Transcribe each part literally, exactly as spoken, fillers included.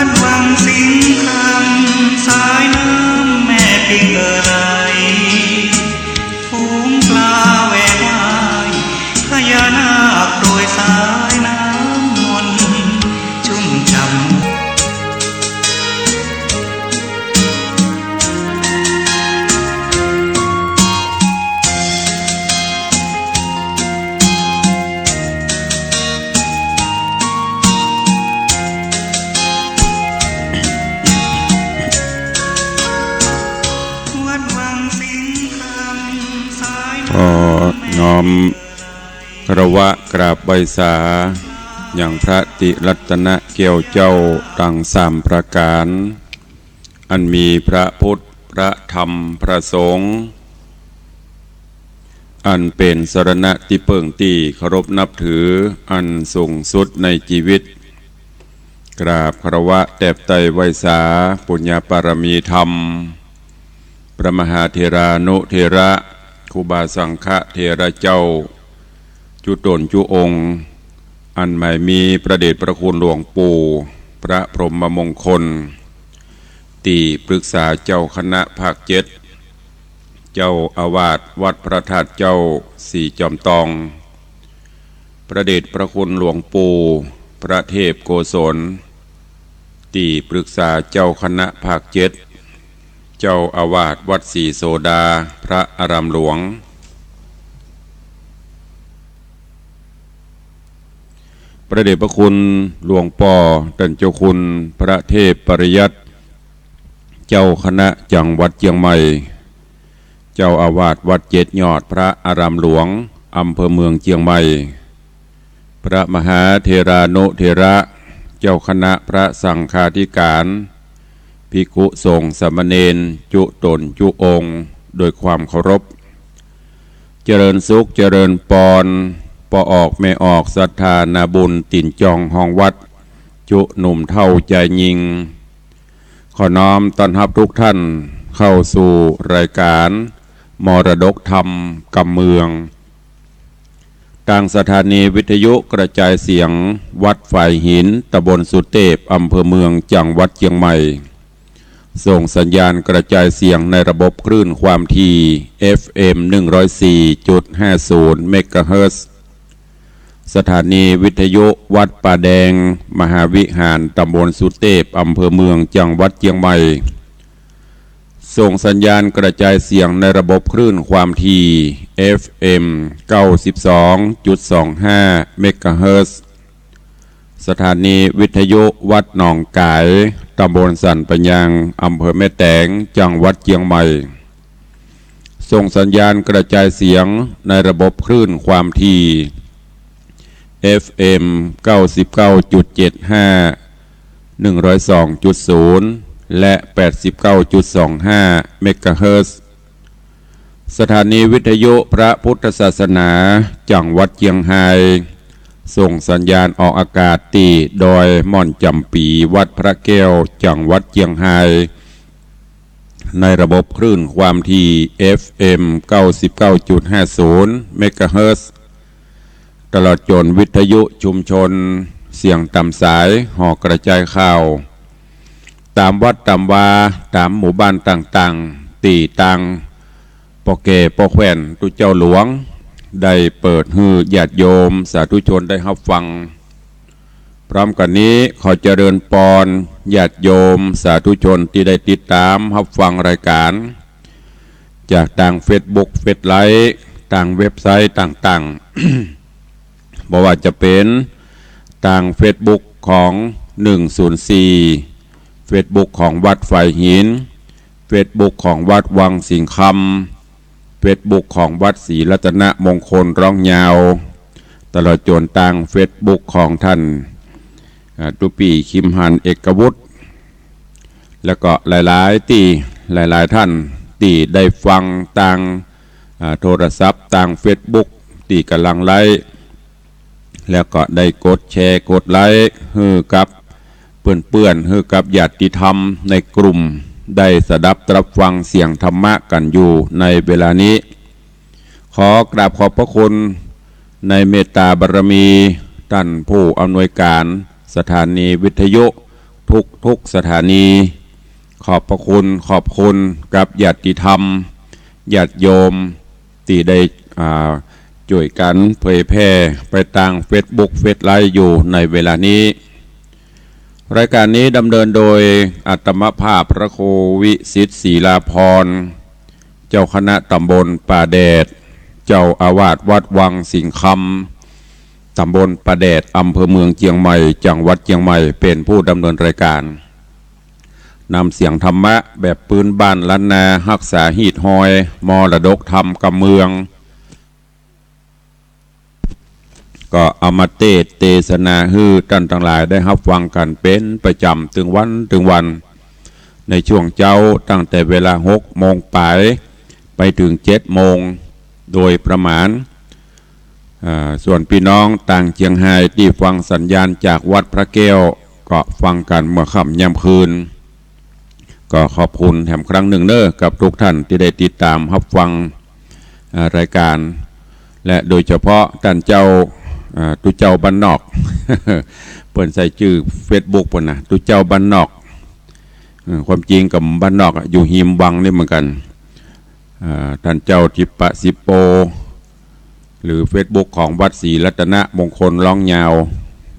วัดวังสิงห์คำ สายน้ำแม่ปิงเอ่อไหล ฝูงปลาแหวกว่าย พญานาคโปรยสายน้ำมนต์ ชุ่มฉ่ำ วัดวังสิงห์คำ สายน้ำ ขอน้อม คารวะกราบไหว้สา ยังพระติรัตนแก้วเจ้าตังสามประก๋าน อันมีพระพุทธ พระธรรม พระสงฆ์ อันเป๋นสรณะตี้เปิ้งตี้เคารพนับถืออันสูงสุดในจีวิต กราบคารวะแตบไต้ไหว้สาปุญญาปารมีธรรม พระมหาเถรานุเถระ ครูบาสังฆเถระเจ้า จุ๊ต๋นจุ๊องค์ อันหมายมีพระเดชพระคุณหลวงปู่ พระพรหมมงคล ตี้ปรึกษาเจ้าคณะภาคเจ็ด เจ้าอาวาสวัดพระธาตุเจ้าสีจอมตอง พระเดชพระคุณหลวงปู่ พระเทพโกศล ตี้ปรึกษาเจ้าคณะภาคเจ็ด เจ้าอาวาสวัดสีโสดา พระอารามหลวง พระเดชพระคุณหลวงป้อต้านเจ้าคุณพระเทพปริยัติ เจ้าคณะจังหวัดเจียงใหม่ เจ้าอาวาสวัดเจ็ดยอด พระอารามหลวง อำเภอเมืองเจียงใหม่ พระมหาเถรานุเถระ เจ้าคณะพระสังฆาธิการ ภิกขุสงฆ์สามเณร จุ๊ต๋นจุ๊องค์ โดยความเคารพ เจริญสุขเจริญปอน ป้อออกแม่ออกศรัทธานาบุญตี๋นจองฮองวัด จุ๊หนุ่มเฒ่าจายญิง ขอน้อมต้อนฮับทุกท่านเข้าสู่รายการมรดกธรรมกำเมือง ตางสถานีวิทยุกระจายเสียงวัดฝายหิน ตำบลสุเตพ อำเภอเมือง จังหวัดเจียงใหม่ ส่งสัญญาณกระจายเสียงในระบบคลื่นความถี่ เอฟเอ็ม หนึ่งร้อยสี่จุดห้าศูนย์ เมกะเฮิรตซ์ สถานีวิทยุวัดป่าแดง มหาวิหาร ตำบลสุเตพ อำเภอเมือง จังหวัดเจียงใหม่ ส่งสัญญาณกระจายเสียงในระบบคลื่นความถี่ เอฟเอ็ม เก้าสิบสองจุดสองห้า เมกะเฮิรตซ์ สถานีวิทยุวัดหนองก๋าย ตำบลสันป่ายาง อำเภอแม่แตง จังหวัดเจียงใหม่ ส่งสัญญาณกระจายเสียงในระบบคลื่นความถี่ เอฟเอ็ม เก้าสิบเก้าจุดเจ็ดห้า หนึ่งร้อยสองจุดศูนย์ และ แปดสิบเก้าจุดสองห้า เมกะเฮิรตซ์ สถานีวิทยุพระพุทธศาสนาจังหวัดเจียงฮาย ส่งสัญญาณออกอากาศตี้ดอยม่อนจ๋ำปี๋ วัดพระแก้ว จังหวัดเจียงฮาย ในระบบคลื่นความถี่ เอฟเอ็ม เก้าสิบเก้าจุดห้าศูนย์ เมกะเฮิรตซ์ ตลอดจ๋นวิทยุชุมชน เสียงต๋ามสาย หอกระจายข่าว ต๋ามวัดต๋ามวา ต๋ามหมู่บ้านต่างๆ ตี้ตางป้อแก่ป้อแคว่นตุ๊เจ้าหลวง ได้เปิดหื้อญาติโยมสาธุชนได้ฮับฟัง พร้อมกั๋นนี้ขอเจริญปอนญาติโยมสาธุชนตี้ได้ติดต๋ามฮับฟังรายการ จากตางเฟซบุ๊ก เฟซไลฟ์ ตางเว็บไซต์ต่างๆ บ่ว่าจะเป๋นตางเฟซบุ๊กของ หนึ่งศูนย์สี่ เฟซบุ๊กของวัดฝายหิน เฟซบุ๊กของวัดวังสิงห์คำ เฟซบุ๊กของวัดศรีรัตนมงคลร้องยาว ตลอดจ๋นตางเฟซบุ๊กของต้าน อ่า ตุ๊ปี้ คิมฮัน เอกวุฒิ แล้วก็หลายๆ ตี้ หลายๆ ต้านตี้ได้ฟังตาง อ่า โทรศัพท์ ตางเฟซบุ๊กตี้ก่ำลังไลฟ์ แล้วก็ได้กดแชร์ กดไลก์ หื้อกับเปื้อนๆ หื้อกับญาติธรรมในกลุ่ม ได้สดับตรับฟังเสียงธรรมะกั๋นอยู่ในเวลานี้ ขอกราบขอบพระคุณในเมตตาบารมีต้านผู้อำนวยการสถานีวิทยุ ทุกๆ สถานี ขอบพระคุณ ขอบคุณกับญาติธรรม ญาติโยม ตี้ได้ อ่า จ้วยกั๋นเผยแผ่ไปตางเฟซบุ๊ก เฟซไลฟ์อยู่ในเวลานี้ รายการนี้ดำเนินโดยอาตมาภาพพระครูวิสิทธิ์ ศิลาภรณ์ เจ้าคณะตำบลป่าแดด เจ้าอาวาสวัดวังสิงห์คำ ตำบลป่าแดด อำเภอเมืองเจียงใหม่ จังหวัดเจียงใหม่ เป๋นผู้ดำเนินรายการ นำเสียงธรรมะแบบปื้นบ้านล้านนา ฮักษาฮีตฮอย มรดกธรรมกำเมือง ก็เอามาเตสน์เตสนาหื้อต้านตังหลายได้ฮับฟังกั๋นเป๋นประจ๋ำตึงวันตึงวัน ในช่วงเจ๊าตั้งแต่เวลาหกโมงปลายไปเถิงเจ็ดโมงโดยประมาณ อ่า ส่วนปี้น้องตางเจียงฮายตี้ฟังสัญญาณจากวัดพระแก้วก็ฟังกั๋นเมื่อค่ำยามคืน ก็ขอบคุณแถมครั้งนึ่งเน้อกับกู้ต้านตี้ได้ติดต๋ามฮับฟัง อ่า รายการ และโดยเฉพาะต้านเจ้า อ่า ตุ๊เจ้าบ้านนอก เปิ้นใส่จื้อเฟซบุ๊กเปิ้นนะ ตุ๊เจ้าบ้านนอก เออ ความจริงก็บ่บ้านนอกอะ อยู่ฮิมวังนี่เหมือนกั๋น อ่า ต้านเจ้าทิปปะสิปโป หรือเฟซบุ๊กของวัดศรีรัตนมงคลร้องยาว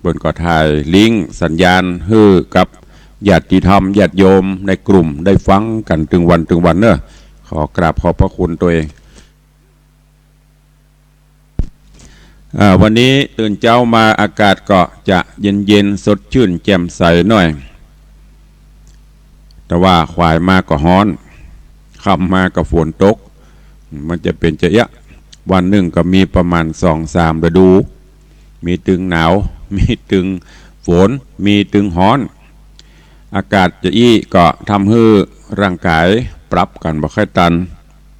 เปิ้นก็ถ่ายลิงก์สัญญาณหื้อกับญาติธรรมญาติโยมในกลุ่มได้ฟังกั๋นตึงวันตึงวันเน้อ ขอกราบขอบพระคุณตวย อ่า วันนี้ตื่นเจ๊ามาอากาศก็จะเย็นๆ สดชื่นแจ่มใสหน่อย แต่ว่าขวายมาก็ฮ้อน ค่ำมาก็ฝนตก มันจะเป๋นจะเอี้ยะ วันนึ่งก็มีประมาณสองสามฤดู มีตึงหนาว มีตึงฝน มีตึงฮ้อน อากาศจะอี้ก็ทำหื้อร่างก๋ายปรับกั๋นบ่ค่อยตัน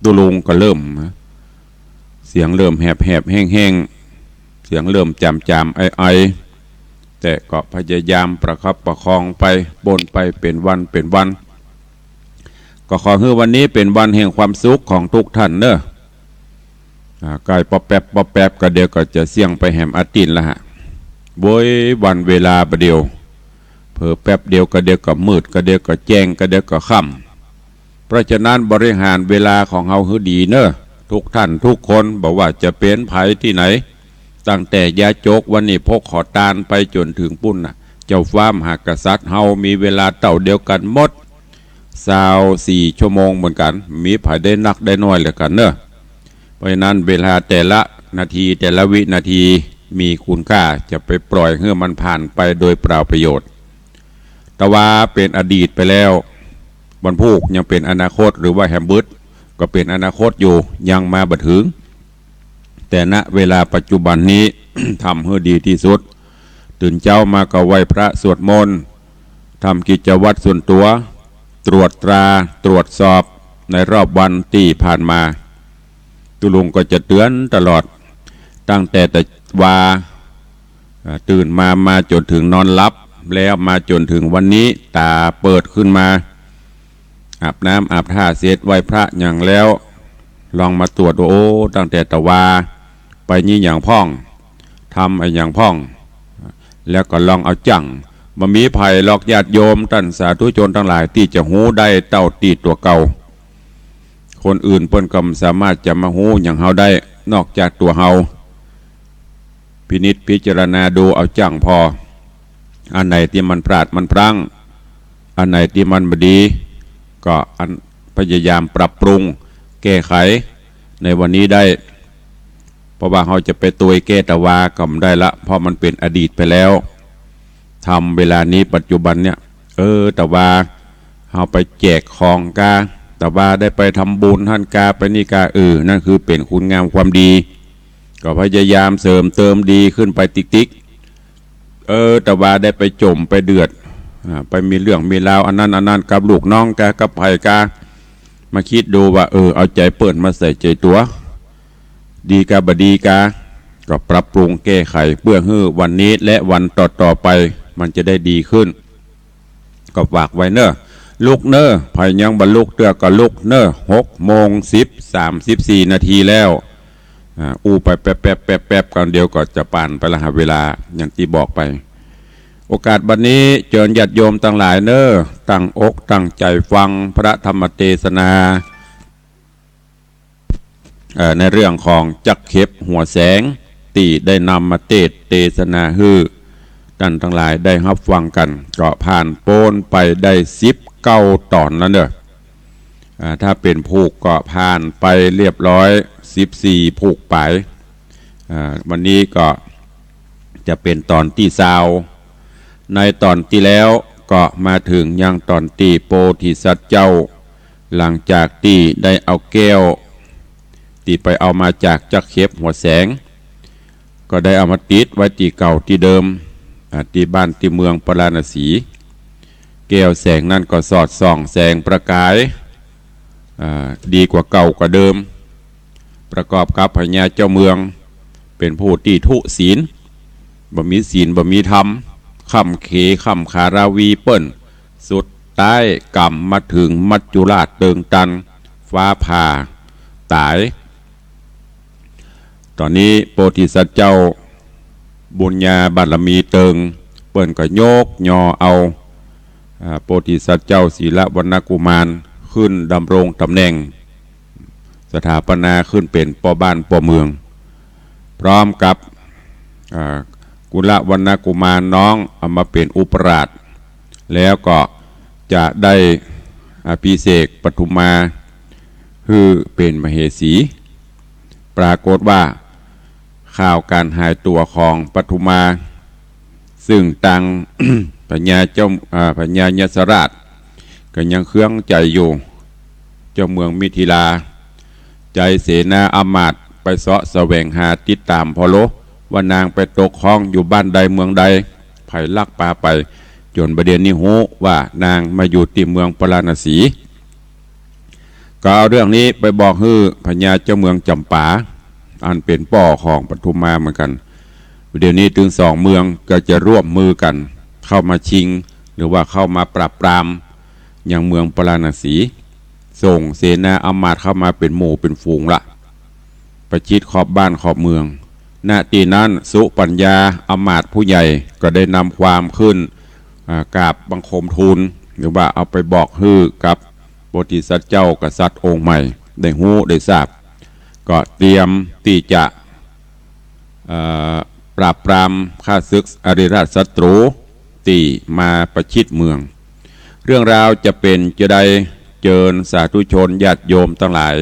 ตุ๊ลุงก็เริ่ม เสียงเริ่มแหบๆ แห้งๆ เสียงเริ่มจ๋ามๆ ไอๆ แต่ก็พยายามประคับประคองไป ป๊นไปเป๋นวันเป๋นวัน ก็ขอหื้อวันนี้เป๋นวันแห่งความสุขของกู้ต้านเน้อ อ่า ใก้ป๊อปแป๊บป๊อปแป๊บก็เดี๋ยวก็จะเสี้ยงไปแหมอาทิตย์ละฮะ โว้ย วันเวลาบ่าเดี่ยว เผลอแป๊บเดียวก็เดี๋ยวก็มืด ก็เดี๋ยวก็แจ้ง ก็เดี๋ยวก็ค่ำ เพราะฉะนั้นบริหารเวลาของเฮาหื้อดีเน้อ กู้ต้านกู้คน บ่ว่าจะเป๋นใผตี้ไหน ตั้งแต่ยาจกวันนี้พกขอตานไปจ๋นเถิงปู๊นน่ะ เจ้าฟ้ามหากษัตริย์เฮามีเวลาเต้าเดียวกั๋นหมด ซาวสี่ชั่วโมงเหมือนกั๋น มีใผได้นักได้น้อยเหลือกั๋นเน้อ เพราะฉะนั้นเวลาแต่ละนาทีแต่ละวินาทีมีคุณค่า จะไปปล่อยหื้อมันผ่านไปโดยเปล่าประโยชน์ ตะวาเป๋นอดีตไปแล้ว วันพูกยังเป๋นอนาคต หรือว่าแหมบึดก็เป๋นอนาคตอยู่ ยังมาบ่เถิง แต่ ณ เวลาปัจจุบันนี้ ทำหื้อดีตี้สุด ตื่นเจ๊ามาก็ไหว้พระสวดมนต์ ทำกิจวัตรส่วนตั๋ว ตรวจตรา ตรวจสอบในรอบวันตี้ผ่านมา ตุ๊ลุงก็จะเตื๋อนตลอด ตั้งแต่ตะวา อ่า ตื่นมา มาจ๋นเถิงนอนหลับ แล้วมาจ๋นเถิงวันนี้ ต๋าเปิดขึ้นมา อาบน้ำอาบท่าเสร็จ ไหว้พระหยังแล้ว ลองมาตรวจว่า โอ้ ตั้งแต่ตะวาไปมีหยังพ่อง ทำอะหยังพ่อง แล้วก็ลองเอาจั่ง บ่มีใผหรอกญาติโยมต้านสาธุชนตังหลายตี้จะฮู้ได้เต้าตี้ตั๋วเก่า คนอื่นเปิ้นก็บ่สามารถจะมาฮู้หยังเฮาได้ นอกจากตั๋วเฮา พินิจพิจารณาดูเอาจั่งผ่อ อันไหนตี้มันพลาดมันพลั้ง อันไหนตี้มันบ่ดี ก็อันพยายามปรับปรุงแก้ไขในวันนี้ได้ เพราะว่าเฮาจะไปตวยแก้ตะวาก็บ่ได้ละ เพราะมันเป๋นอดีตไปแล้ว ทำเวลานี้ปัจจุบันเนี่ย เออ ตะวาเฮาไปแจกของกา ตะวาได้ไปทำบุญหั้นกา ไปนี่กา เออ นั่นคือเป๋นคุณงามความดี ก็พยายามเสริมเติมดีขึ้นไปติ๊กๆ เออ ตะวาได้ไปจ๋มไปเดือด อ่า ไปมีเรื่องมีราวอันนั้นอันนั้นกับลูกน้องกา กับใผกา มาคิดดูว่า เออ เอาใจ๋เปิ้นมาใส่ใจ๋ตั๋ว ดีกาบ่ดีกา ก็ปรับปรุงแก้ไขเปื้อหื้อวันนี้และวันต่อๆ ไปมันจะได้ดีขึ้น ก็ฝากไว้เน้อ ลุกเน้อ ใผยังบ่ลุกเตื้อก็ลุกเน้อ หกโมงสิบ สามสิบสี่นาทีแล้ว อ่า อู้ไปแป๊บๆ แป๊บๆ ก่อน เดี๋ยวก็จะปานไปละฮะ เวลาอย่างตี้บอกไป โอกาสบัดนี้เจิญญาติโยมตังหลายเน่อ ตั้งอกตั้งใจ๋ฟังพระธรรมเตสนา เอ่อ ในเรื่องของจักเข็บหัวแสง ตี้ได้นำมาเตสน์เตสนาหื้อต้านตังหลายได้ฮับฟังกั๋น ก็ผ่านป๊นไปได้สิบเก้าต๋อนแล้วเน่อ อ่า ถ้าเป๋นผูกก็ผ่านไปเรียบร้อยสิบสี่ผูกป๋าย อ่า วันนี้ก็จะเป๋นต๋อนตี้ซาว ในต๋อนตี้แล้วก็มาเถิงยังต๋อนตี้โพธิสัตว์เจ้า หลังจากตี้ได้เอาแก้วตี้ไปเอามาจากจักเข็บหัวแสง ก็ได้เอามาติดไว้ตี้เก่าตี้เดิม อ่า ตี้บ้านตี้เมืองปาราณสี แก้วแสงนั้นก็สอดส่องแสงประกาย อ่า ดีกว่าเก่ากว่าเดิม ประกอบกับพญาเจ้าเมืองเป๋นผู้ตี้ทุศีล บ่มีศีลบ่มีธรรม ค่ำเขค่ำขาราวีเปิ้น สุดต๊ายกรรมมาเถิงมัจจุราชเติงตัน ฟ้าผ่าต๋าย ต๋อนนี้โพธิสัตว์เจ้าบุญญาบารมีเติง เปิ้นก็ยกยอเอา อ่า โพธิสัตว์เจ้าสีลวรรณกุมารขึ้นดำรงต๋ำแหน่ง สถาปนาขึ้นเป๋นป้อบ้านป้อเมือง พร้อมกับ อ่า กุลวรรณกุมารน้องเอามาเป๋นอุปราช แล้วก็จะได้อภิเษกปทุมาหื้อเป๋นมเหสี ปรากฏว่าข่าวก๋านหายตั๋วของปทุมา ซึ่งตาง พญาเจ้า อ่า พญายสราชก็ยังเคืองใจ๋อยู่ เจ้าเมืองมิถิลา ใจ๋เสนาอำมาตย์ไปเซาะแสวงหาติดต๋ามผ่อโล ว่านางไปตกค้างอยู่บ้านใดเมืองใด ใผลักปาไป จ๋นบ่าเดี่ยวนี้ฮู้ว่านางมาอยู่ตี้เมืองปาราณสี ก็เอาเรื่องนี้ไปบอกหื้อพญาเจ้าเมืองจำปา อันเป๋นป้อของปทุมาเหมือนกั๋น เดี๋ยวนี้ตึงสองเมืองก็จะร่วมมือกั๋นเข้ามาชิง หรือว่าเข้ามาปราบปรามยังเมืองปาราณสี ส่งเสนาอำมาตย์เข้ามาเป๋นหมู่เป๋นฝูงละ ประชิดขอบบ้านขอบเมือง ณ ตี้นั้นสุปัญญาอำมาตย์ผู้ใหญ่ก็ได้นำความขึ้น อ่า กราบบังคมทูล หรือว่าเอาไปบอกหื้อกับโพธิสัตว์เจ้ากษัตริย์องค์ใหม่ได้ฮู้ได้ทราบ ก็เตรียมตี้จะ เอ่อ ปราบปรามข้าศึกอริราชศัตรูตี้มาประชิดเมือง เรื่องราวจะเป๋นจาใด เจิญสาธุชนญาติโยมตังหลาย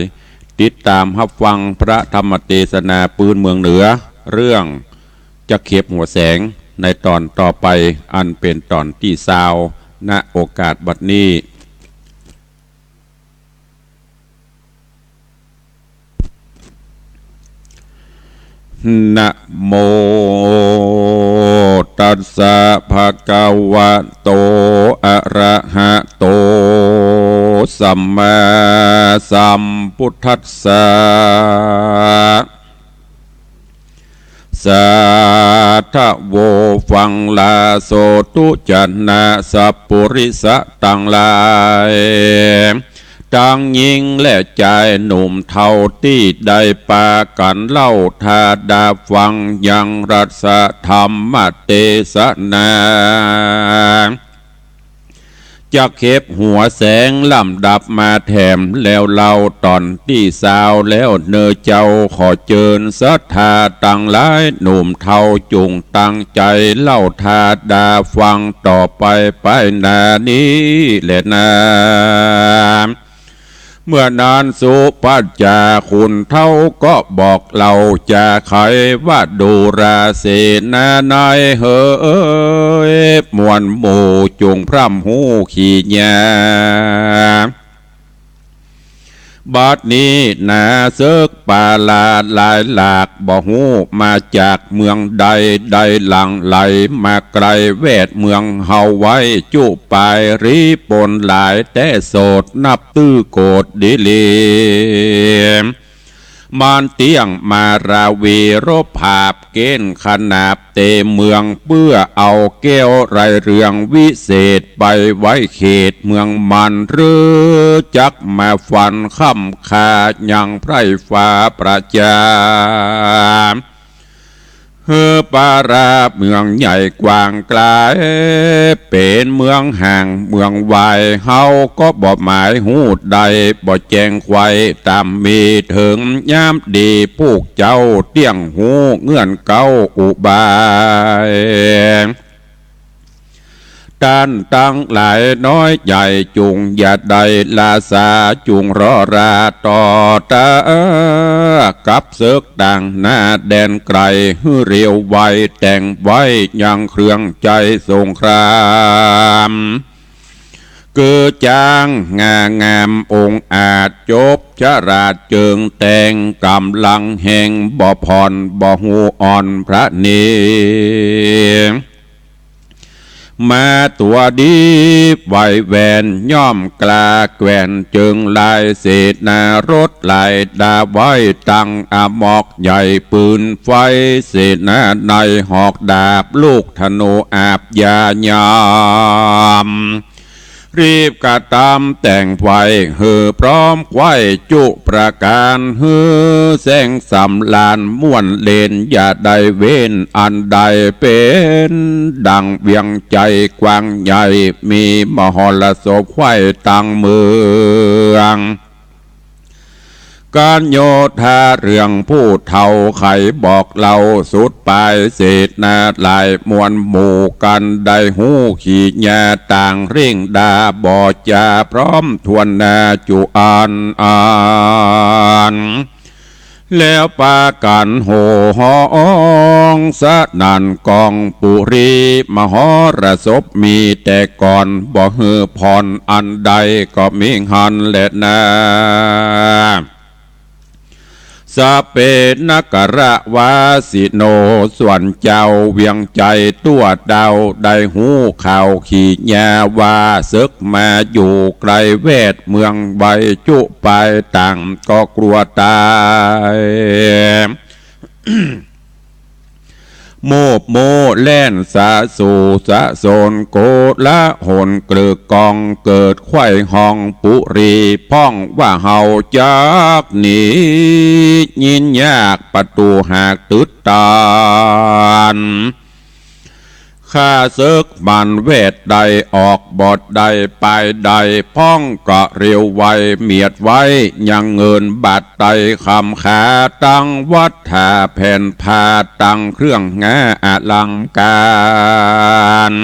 ติดต๋ามฮับฟังพระธรรมเตสนาปื้นเมืองเหนือ เรื่องจักเข็บหัวแสง ในต๋อนต่อไป อันเป๋นต๋อนตี้ซาว ณ โอกาสบัดนี้ นะโมตัสสะ ภะคะวะโต อะระหะโต สัมมาสัมพุทธัสสะ สาธะโว ฟังลาโสตุ จะนะสัปปุริสะตังหลาย ตังญิงและจายหนุ่มเฒ่าตี้ได้ปากั๋นเล่าถ้าดาฟังยังรัสธรรมเตสนา จักเข็บหัวแสงลำดับมาแถมแล้วเล่าต๋อนตี้ซาวแล้วเน่อเจ้า ขอเจิญศรัทธาตังหลายหนุ่มเฒ่าจุ่งตั้งใจ๋เล่าถ้าดาฟังต่อไปไปหน้านี้แลนา เมื่อนั้นสุปัจจาขุนเฒ่าก็บอกเล่าจาไขว่า ดูราเสนานายเหย มวลหมู่จุ่งพร่ำฮู้ขีญา บัดนี้นาเสิกปาลาหลายหลาก บ่ฮู้มาจากเมืองใด ได้หลั่งไหลมาไกลแวดเมืองเฮาไว้จุปายรีปนหลาย แต่โสดนับตื้อโกดดีหลี มันเตี้ยงมาราวีรบผาบเก้นขนาบเตเมือง เปื้อเอาแก้วไรเรืองวิเศษไปไว้เขตเมืองมัน หรือจักมาฟันค่ำคายังไพร่ฟ้าประจา หื้อปาราเมืองใหญ่กว้างไกล เป๋นเมืองห่างเมืองไกล เฮาก็บ่หมายฮู้ได้ บ่แจ้งไขว้ต๋ามมีเถิง ยามดีพวกเจ้าเตี้ยงฮู้เงื่อนเก๊าอุบาย ต้านตังหลายน้อยใหญ่จุ่งอย่าได้ล้าสา จุ่งรอราต่อตา กับเสิกต่างหน้าแดนไกล หื้อเร็วไวแต่งไว้ยังเครื่องใจ๊สงคราม คือจ๊างงางามองอาจ จบฉลาดเจิงแต่ง ก๋ำลังแฮงบ่ผ่อน บ่ฮู้อ่อนพระเน มาตั๋วดีไหวแหวน ย่อมกล้าแกว่นเจิงลาย เสนารถหลายดาไว้ ตั้งอมอกใหญ่ปืนไฟ เสนาในหอกดาบ ลูกธนูอาบยายาม รีบกระตำแต่งไฟหื้อพร้อมไขว้จุประก๋าน หื้อแสงสำราญม่วนเล่น อย่าได้เว้นอันใด เป๋นดั่งเวียงใจ๋กว้างใหญ่ มีมหรสพไขว้ตังเมือง การโยธาเรื่องผู้เฒ่าไขบอกเล่า สุดปายเสนาหลายมวลหมู่กั๋น ได้ฮู้ขี่ยาต่างเร่งดา บ่จาพร้อมถ้วนหน้าจุอันอัน แล้วปากั๋นโห่ฮ้องสนั่น กองปุรีมหรสพมีแต่ก่อน บ่หื้อผ่อนอันใด ก็มีหั้นแลนา สเปนกรวาสิโน ส่วนเจ้าเวียงใจ๋ตั๋วดาว ได้ฮู้ข่าวขี่ยาว่า เสิกมาอยู่ใก้แวดเมืองไว จุปายต่างก็กลัวต๋าย โมบโมแล่นสาสู่สะสน โกลาหลเกลือกอง เกิดไขว้ฮ้องปุรี พ่องว่าเฮาจักหนี ยินยากประตู๋หากตึดตัน ข้าเสิกมันแวดได้ ออกบ่ได้ไปได้ พ่องก็เร็วไว เมียดไว้ยังเงินบาทไตคำขา ตังวัตถาแผ่นผ้า ตังเครื่องงาอลังก๋าร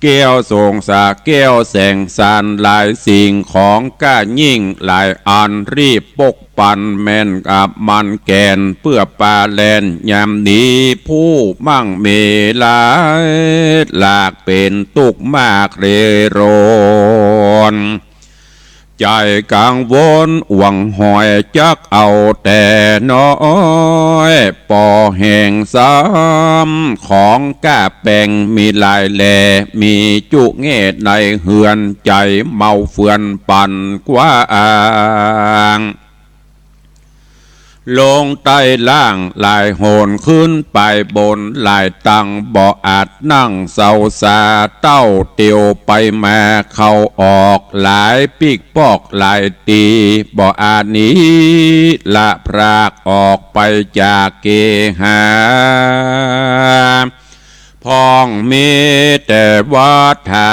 แก้วสงสาแก้วแสงสาร หลายสิ่งของก้ายิ่งหลายอัน รีบปกปันแม่นกับมันแก่น เปื้อปาแลนยามนี้ ผู้มั่งมีหลายหลาก เป๋นตุ๊กข์มากเร่ร่อน ใจ๋กังวลหวังหอย จักเอาแต่น้อย ปอแห่งซ้ำ ของก้าแป๋งมีหลายแล มีจุแง่ในเฮือน ใจ๋เมาเฟือนปั่นกว้าง ลงใต้ล่างหลายหน ขึ้นไปบนหลายตัง บ่อาจนั่งเซาสา เต้าเตียวไปมาเข้าออก หลายปิ๊กปอกหลายตี บ่อาจหนีละพรากออกไปจากเกหา พ่องมีแต่วัตถา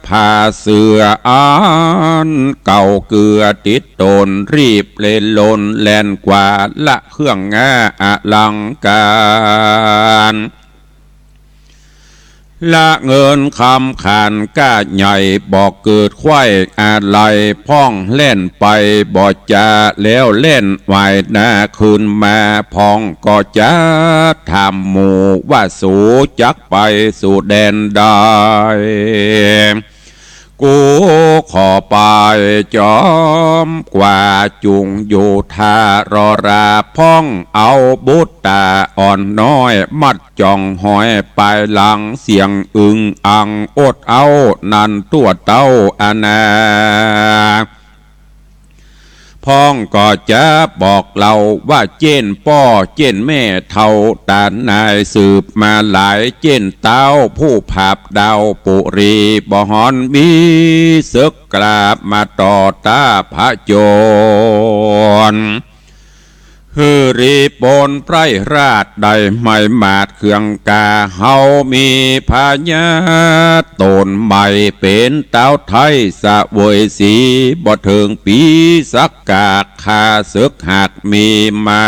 ผ้าเสื้ออันเก่าเกื้อติดต๋น รีบเล่นลนแล่นกว่า ละเครื่องงาอลังก๋าร ละเงินคำขานก้าใหญ่ บ่เกิดไขว้อะไร พ่องแล่นไปบ่จา แล้วแล่นหวายหน้าคืนมา พ่องก็จะถามหมู่ว่า สูจักไปสู่แดนใด กูขอไปจอมกว่า จุ่งอยู่ท่ารอรา พ่องเอาบุตรต๋าอ่อนน้อย มัดจ่องหอยปายหลัง เสียงอึงอังอดเอา นั้นตั๋วเต้าอานา พ่องก็จะบอกเล่าว่า เจ้นป้อเจ้นแม่เฒ่าต๋านายสืบมาหลาย เจ้นเต้าผู้ผาบดาวปุรี บ่ฮ้อนมีเสิกกล้ามาต่อต้าพระโจร หื้อรีบปลดไพร่ราชได้ไหม้หมาดเคืองกา เฮามีพญาต๋นใหม่เป๋นต๊าวไทยเสวยสี บ่เถิงปี๋สักกา ข้าเสิกหากมีมา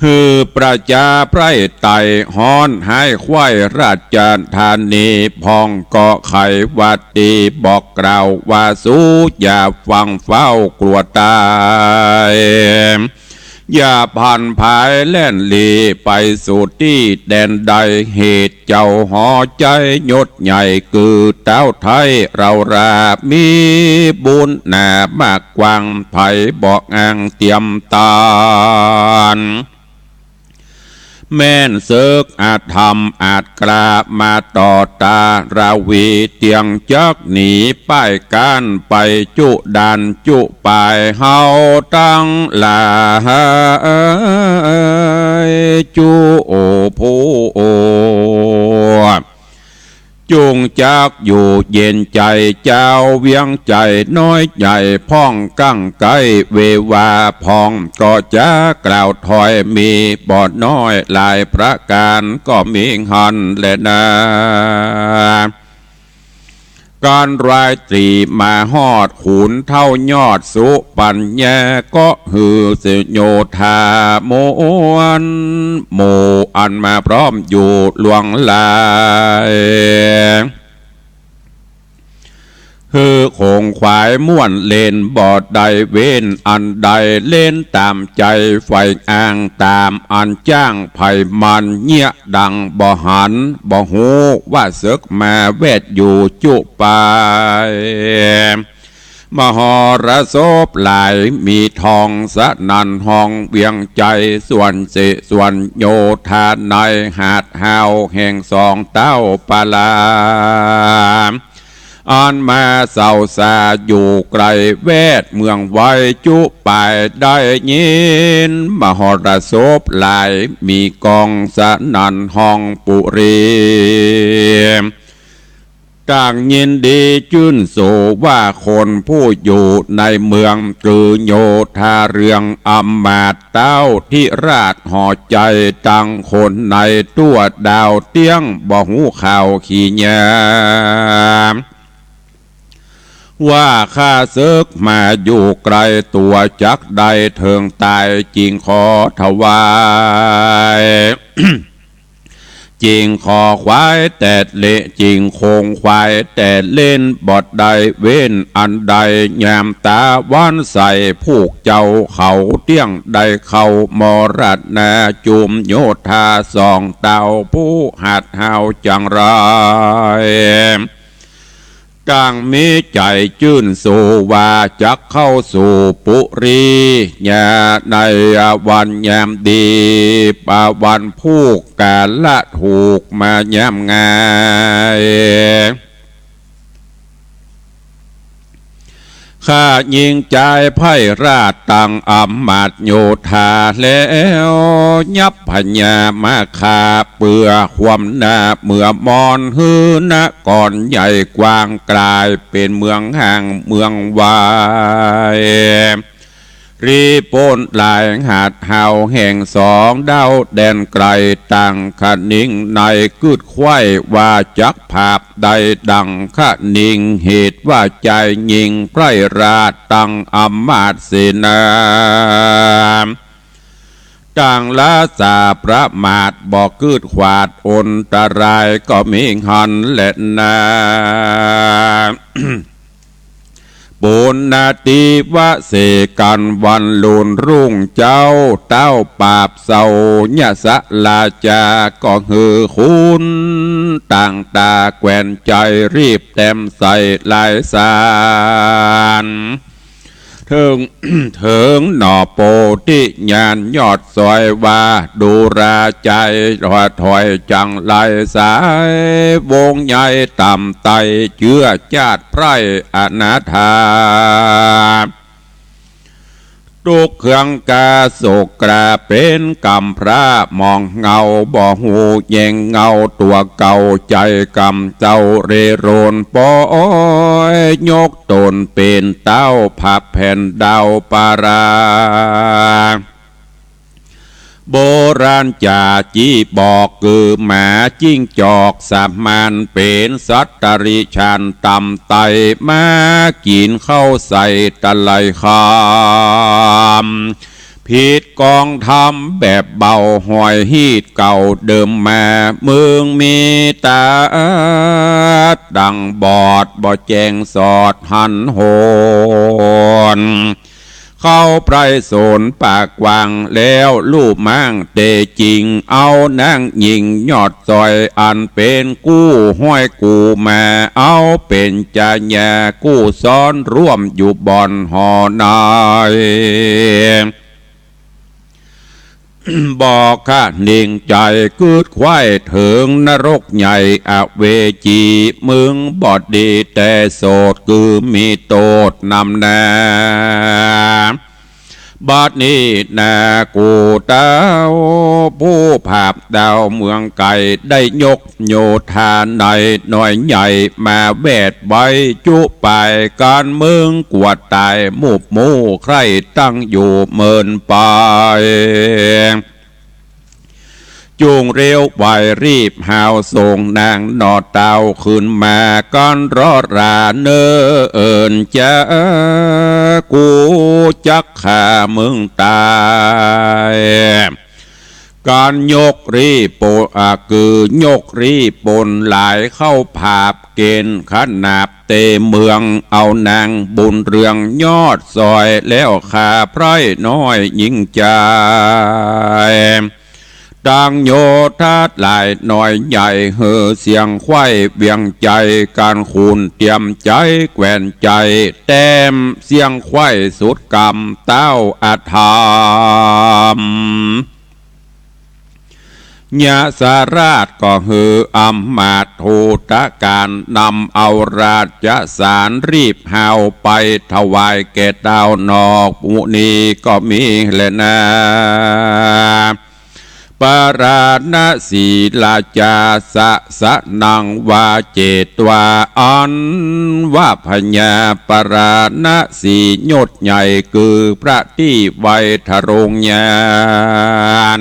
หื้อประจาไพร่ไต่ฮ้อนหายไขว้ราชธานี พ่องก็ไขว่าตี้บอกกล่าวว่า สูอย่าฟั่งฟ้าวกลัวต๋าย อย่าผันผายแล่นหลีไปสู่ตี้แดนใด เหตุเจ้าหอใจ๋ยศใหญ่ กือต๊าวไทยเฮารา มีบุญหนามากกว้าง ใผบ่อ้างเตียมตาน แม่นเสิกอาธรรมอาจกล้า มาต่อต้านราวี เตียงจักหนีป้ายก้านไปจุด่านจุป่าย เฮาตังหลายจุผู้ จุ่งจักอยู่เย็นใจ๋ จาวเวียงใจ๋น้อยใหญ่พ่อง กั๋งไกลเววาพ่อง ก็จะกล่าวถ้อย มีบ่น้อยหลายประก๋าน ก็มีหั้นแลนา ก๋านราตรีมาฮอด ขุนเฒ่ายอดสุปัญญา ก็หื้อสิโยธามวลหมู่ อันมาพร้อมอยู่หลวงหลาย หื้อขงขวายม่วนเล่น บ่ได้เว้นอันใด เล่นต๋ามใจ๋ใฝ่อ้าง ต๋ามอันจ้างใผมัน เยียะดังบ่หัน บ่ฮู้ว่าเสิกมาแวดอยู่จุป่าย มหรสพหลายมีทองสนั่นห้องเวียงใจ๋ ส่วนเสส่วนโยธาในหาดฮาวแห่งสองเต้าปาลา อันมาเศร้าสาอยู่ไกลแวดเมืองไวจุป่าย ได้ยินมหรสพหลายมีกองสนั่นห้องปุรี ต่างยินดีจื้นโสว่าคนผู้อยู่ในเมือง คือโยธาเรืองอำมาตย์เต้าธิราชหอใจ๋ ตังคนในตั้วดาวเตี้ยง บ่ฮู้ข่าวขียาม ว่าข้าเสิกมาอยู่ไกล ตั๋วจักได้เถิงต๋าย จึงขอถวาย จึงขอขวายแต่เละ จึงขงขวายแต่เล่น บ่ได้เว้นอันใด ยามต๋าวันใส ผูกเจ้าเขาเตี้ยง ได้เข้ามรณาจุมโยธาสองเต้า ผู้หัดฮาวจังไร ต่างมีใจ๋จื้นโสว่าจักเข้าสู่ปุรี ยาในวันยามดี ปะวันผูกกาละถูกมายามง่าย ข้ายิงจายไพร่ราชตังอำมาตย์โยธาแล้ว ยับพญามาคาเปื้อความหน้าเมือมอน หื้อนครใหญ่กว้างกลายเป๋นเมืองห่างเมืองไว รีบปลดหลายหัดฮาวแห่งสองเด้าแดนไกล ต่างคะนิงในกึ๊ดไขว้ว่าจักผาบได้ดังคะนิง เหตุว่าจายยิงไพร่ราชตังอำมาตย์เสนา ต่างละสาประมาทบ่กึ๊ดขวาดอันตรายก็มีหั้นแลนา ปุณณติวะเสกันวันลุนรุ่งเจ๊า เต้าปราบเศร้ายสราชา ก็หื้อขุนต่างต๋าแควนใจ๋รีบแต้มใส่ลายสาร เถิง เถิงหน่อโพธิญาณยอดสอยว่า ดูราใจ๋ถอยจังไรสาย วงใหญ่ต่ำไต่เจื้อจาติไพร่อนาถา ตุ๊กข์เคืองกาโศกกราเป๋นก๋ำพร้าหมองเหงา บ่ฮู้แยงเงาตั๋วเก่า ใจ๋กำเจ้าเร่ร่อนปอย ยกต๋นเป๋นเต๊าผับแผ่นดาวปารา โบราณจ๋าจี้บอก กือหมาจิ้งจอกสามัญ เป๋นสัตว์ติรัจฉานต่ำไต้ มากิ๋นข้าวใส่ตะไลคำ ผิดกองธรรมแบบเบา ฮอยฮีตเก่าเดิมมา มึงมีต๋าดั่งบอด บ่แจ้งสอดหันหน เข้าใบ้สนปากกว้าง แล้วฮู้มั่งเต๊จริง เอานางญิงยอดสอย อันเป๋นกู้ฮ้อยกู้มา เอาเป๋นจาญากู้ซ้อน ร่วมอยู่บ่อนหอใน บ่คะหนิ่งใจ๋ กึ๊ดไขว้เถิงนรกใหญ่อเวจี มึงบ่ดีแต่โสด กือมีโต้ษนำนา บัดนี้นากูเต้า ผู้ผาบดาวเมืองไก๋ ได้ยกโยธาในหน่วยใหญ่ มาแวดไว้จุปาย กันมึงกั๋วต๋าย มูบมู่ใคร่ตั้งอยู่เมินไป จุ่งเร็วไวรีบหาวส่งนางหน่อเต้าขึ้นมา กันรอราเนิ่นจ๊า กูจักฆ่ามึงต๋าย กันยกรีบปน อ่า กือยกรีบปนหลาย เข้าผาบเก๋ณฑ์ขนาบเตเมือง เอานางบุญเรืองยอดสอย แล้วฆ่าไพร่น้อยญิงใจ๋ ตั้งโยธาหลายหน่วยใหญ่ หื้อเสียงไขว้เวียงใจ๋ กันขุนเตรียมใจ๋แกว่นใจ๋ แต้มเสียงไขว้สุดกำเต้าอธรรม ยะสราชก็หื้ออำมาตย์โทตการ นำเอาราชสารรีบหาวไป ถวายแก่เต้านอก มุนีก็มีแลนา ปราณสีราชาสะสะนังวาเจตวา อันว่าพญาปราณสียศใหญ่ กือพระตี้ไวทรงญาณ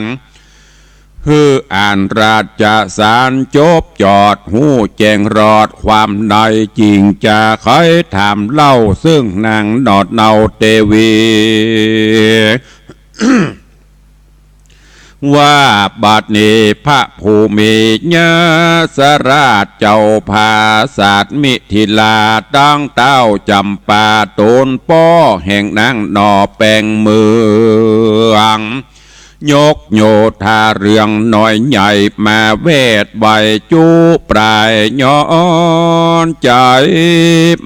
หื้ออ่านราชสารจบจอด ฮู้แจ้งรอดความใน จึงจะใค่ถามเล่า ซึ่งนางหนอดเนาเตวี ว่าบัดนี้พระผู้มียะสราชเจ้าผาสาทมิถิลา ตั้งเต้าจ๋ำปาต๋นป้อแห่งนางหนอแปงเมือง ยกโยธาเรืองหน่วยใหญ่มาแวดไว้จุปาย ย้อนใจ๋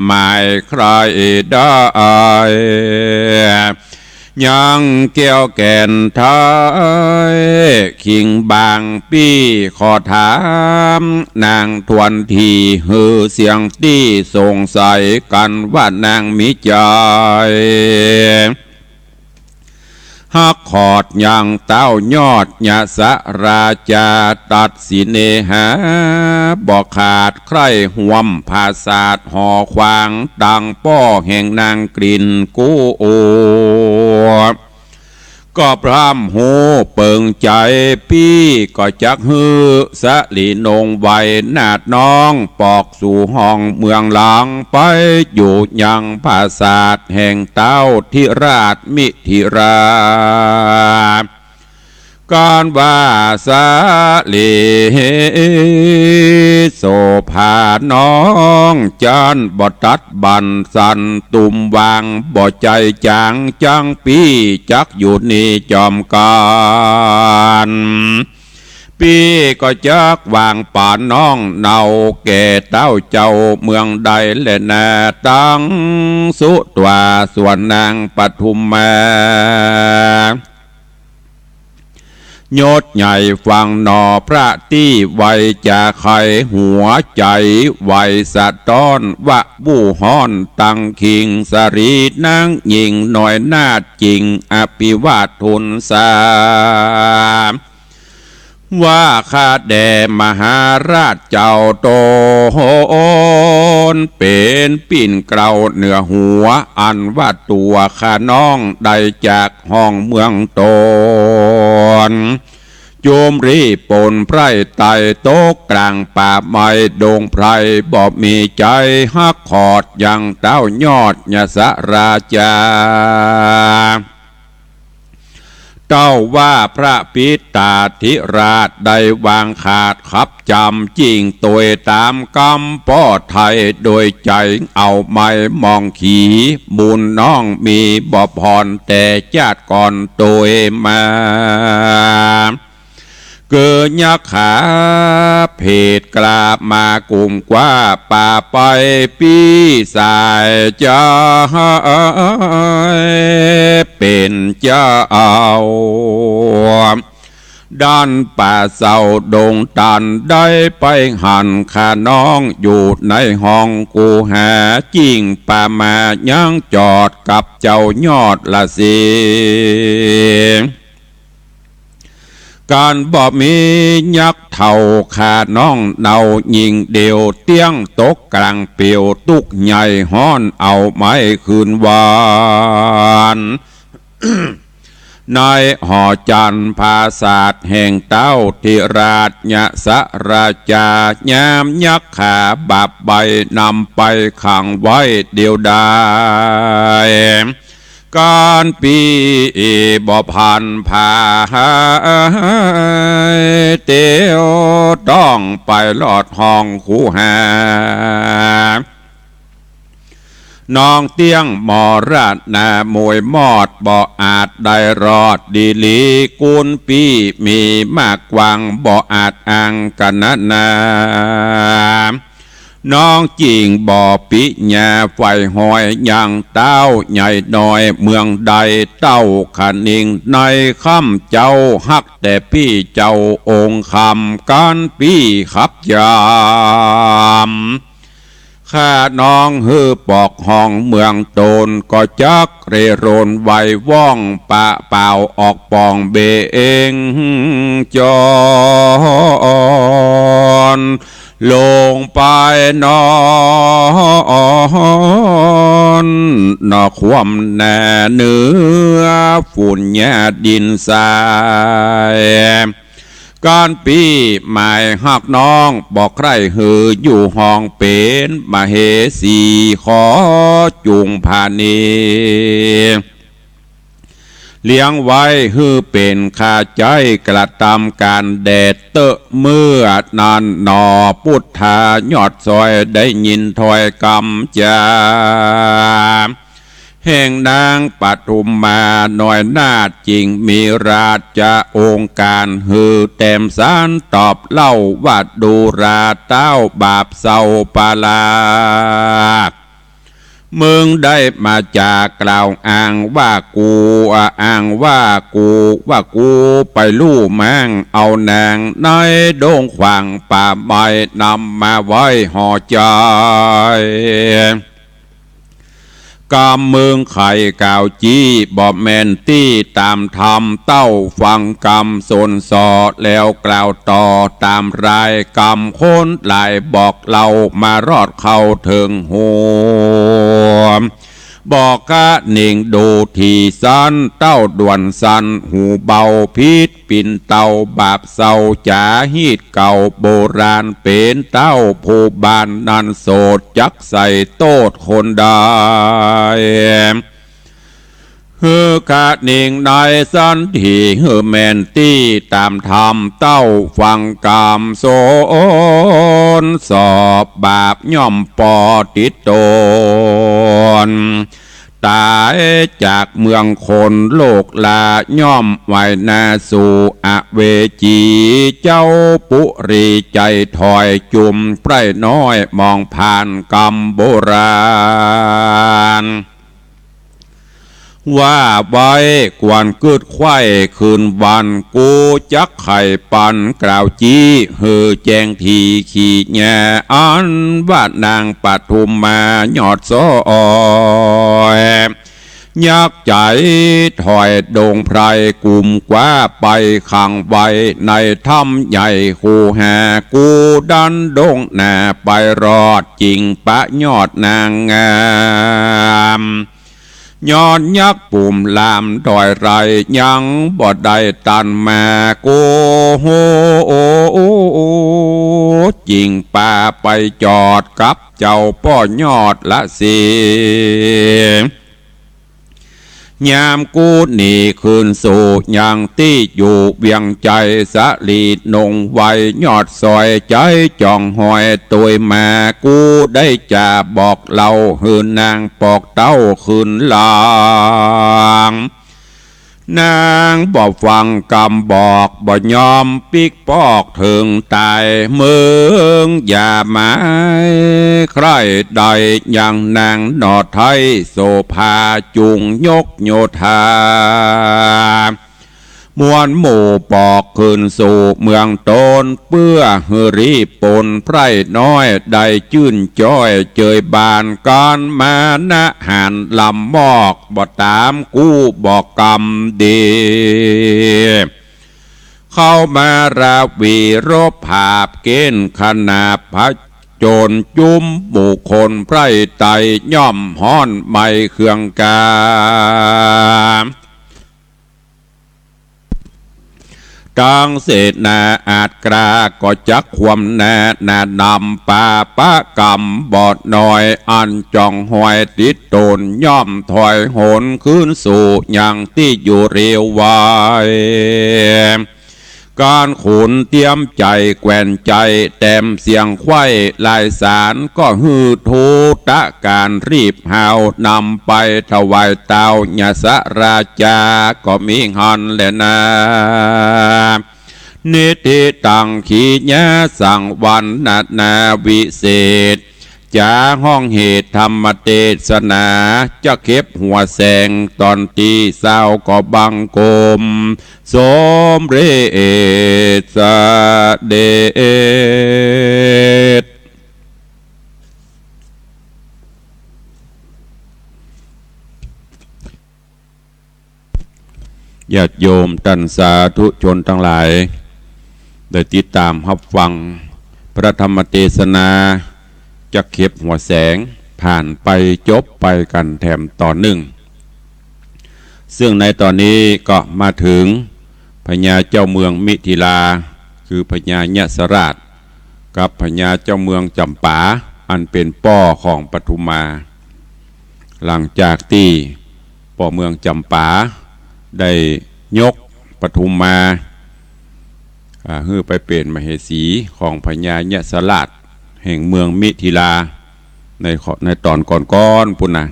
หมายใคร่ได้ ยังแก้วแก่นไทยคิงบางปี้ ขอถามนางทวนที หื้อเสียงตี้สงสัย กันว่านางมีใจ๋ฮักขอดยังเต้ายอดยะสราชา ตัดสิเนหาบ่ขาด ใคร่ฮวมผาสาทหอขวาง ตังป้อแห่งนางกลิ่นกู้ ก็พร่ำฮู้เปิงใจ๋ ปี้ก็จักหื้อสะหลีนงไว้ นาดน้องปอกสู่ห้องเมืองหลัง ไปอยู่ยังผาสาทแห่งเต้าทิราชมิถิลา กันว่าสะหลีโสภาน้อง จั้นบ่ตัดบั้นสันตุ่มวาง บ่ใจ้จ๋างจั้งปี้จักอยู่นี่จอมกั๋น ปี้ก็จักวางป๋านน้องเนาแก่เต้าเจ้าเมืองใดแลนา ตังสุตวาส่วนนางปทุมมา ยศใหญ่ฟังหนอพระตี้ไว จะไขหัวใจ๋ไวสะต๊อน วะบูฮ้อนตังคิงสรีนางญิงน้อยนาฏจิ่ง อภิวาททูลสา ว่าข้าแด่มหาราชเจ้าตน เป๋นปิ้นเกล้าเหนือหัว อันว่าตั๋วข้าน้องได้จากห้องเมืองตน จุ่มรีปนไพร่ไต่ตกกลางป่าไม้ดงไพร บ่มีใจ๋ฮักขอดยังเต้ายอดยสราชา เต้าว่าพระปิตาธิราชได้วางขาดขับจำ จิ่งตวยต๋ามกำป้อไทย โดยใจ๋เอาไม้มองขี บุญน้องมีบ่ผ่อนแต่จาติก่อนตวยมา เกิดยักขาเพศกล้ามากุมกว้า ป่าไปปี้สายจาย เป๋นเจ้า ด้านป่าเศร้าดงตัน ได้ไปหันข้าน้องอยู่ในห้องคูหา จิ่งป่ามายังจอดกับเจ้ายอดละสิง กันบ่มียักเฒ่าข้าน้องเนา ญิงเดียวเตี้ยงตกกลางเปียว ตุ๊กข์ใหญ่ฮ้อนเอาไม้คืนวาน ในหอจันทร์ผาสาทแห่งเต้าธิราชยสราชา ยามยักขาบาปใบ้นำไปขังไว้เดียวดาย กันปี้บ่ผ่านผาย เตียวต้องไปลอดห้องคูหา น้องเตี้ยงมรณะมวยมอด บ่อาจได้รอดดีหลี กุนปี้มีมากกว้าง บ่อาจอ้างกั๋นนานา น้องจิ่งบ่ปิญญาใฝ่หอย ยังเต้าใหญ่น้อยเมืองใด เต้าขะนิงในค่ำเจ๊า ฮักแต่ปี้เจ้าองค์คำ กันปี้ขับยาม ข้าน้องหื้อปอกห้องเมืองตน ก็จักเร่ร่อนไหวว่อง ปะเป่าออกป่องเบเองจอน ลงไปนอน นอคว่ำหน้าเหนือฝุ่นหญ้าดินทราย กันปี้หมายฮักน้อง บ่ใคร่หื้ออยู่ห้องเป๋นมเหสี ขอจุ่งผานี เลี้ยงไว้หื้อเป๋นข้าใจ๊กระตำก๋านแด่เต๊อะ เมื่อนั้นหนอปุทธายอดซอย ได้ยินถ้อยกำจา แห่งนางปทุมมาน้อยนาถ จิ่งมีราชโอการหื้อแต้มสารตอบเล่าว่า ดูราเต้าบาปเศร้าปาลา มึงได้มาจากกล่าวอ้างว่ากู อ้างว่ากู ว่ากูไปลู่แม้งเอานางในดงขวางป่าไม้ นำมาไว้ห่อใจ๋ กำมึงไขกล่าวจี้ บ่แม่นตี้ต๋ามธรรม เต้าฟังกำสนส่อ แล้วกล่าวต่อต๋ามราย กำคนหลายบอกเล่ามารอดเข้าเถิงหู บอกขะนิงดูถี่สัน เต้าด่วนสันหูเบา ผิดปิ่นเต้าบาปเศร้าจ๋า ฮีตเก่าโบราณเป๋นเต้าผู้บ้านนั้นโสด จักใส่โต้ษคนใด หื้อขะนิงในสันถี่ หื้อแม่นตี้ต๋ามธรรม เต้าฟังกำสนส่อ บาปย่อมปอติดตน ต๋ายจากเมืองคน โลกลาย่อมไหวนาสู่อเวจี เจ้าปุรีใจ๋ถอย จุ่มไพร่น้อยมองผ่านกำโบราณ ว่าไว้ควรกึ๊ดใค่คืนวัน กูจักไขปันกล่าวจี้ หื้อแจ้งถี่ขี้แยอันว่านางปทุมมายอดสอย ยักษ์ใจ๋ถอยดงไพรกุมกว้าไปขังไว้ในถ้ำใหญ่คูหา กูดันด้งหน้าไปรอดจิ่งปะยอดนางงาม ย้อนยักษ์ปุ่มลามดอยไร่ยังบ่ได้ตันมา กูโห จิ่งปาไปจอดกับเจ้าป้อยอดละสิ ยามกูหนีคืนสู่ยังตี้อยู่เวียงไชย สลีนงไวยอดสอย ใจ๊จ่องหอยตวยมา กูได้จะบอกเล่าหื้อนางปอกเต้าคืนหลัง นางบ่ฟังกำบอก บ่ยอมปิ๊กปอกเถิงต๋าย มึงอย่าหมายใคร่ใดยังนางหน่อไท้โสภา จุ่งยกโยธา มวลหมู่ปอกคืนสู่เมืองตน เปื้อหื้อรีบปนไพร่น้อยได้จื้นจ้อยเจยบาน ก๋านมานะหารลำมอก บ่ต๋ามกู้บอกกำดี เข้ามาราวีรบผาบเก้นขนาบผจญจุ้มหมู่คนไพร่ไตร่ ย่อมฮ้อนไหม้เคืองกา ตังเสนาอาจกล้าก็จักคว่ำหน้าหน้านำ ปาปะกรรมบ่น้อยอันจ่องหอยติดต๋น ย่อมถอยหนคืนสู่ยังตี้อยู่เร็วไว ก๋านขุนเตรียมใจ๋แกว่นไชย แตมเสียงไขว้ลายสารก็หื้อทูตก๋านรีบหาวนำไปถวายเต้ายสราชา ก็มีหั้นแลนา นิธิตัง ขีญาสังวรรณนาวิเศษ จ๋าฮ้องเหตุธรรมเตสนา จะเข็บหัวแสงต๋อนตี้ซาวก็บังคม สมเร็จเสด็จ ญาติโยมต้านสาธุชนตังหลาย ได้ติดต๋ามฮับฟังพระธรรมเตสนา จะเข็บหัวแสง ผ่านไปจบไปกั๋นแถมต๋อนนึ่ง ซึ่งในต๋อนนี้ก็มาเถิงพญาเจ้าเมืองมิถิลา คือพญายสราช กับพญาเจ้าเมืองจ๋ำปา อันเป๋นป้อของปทุมมา หลังจากตี้ป้อเมืองจ๋ำปาได้ยกปทุมมา อ่า หื้อไปเป๋นมเหสีของพญายสราชแห่งเมืองมิถิลา ในข้อ ในต๋อนก่อนๆ ปู้นนะ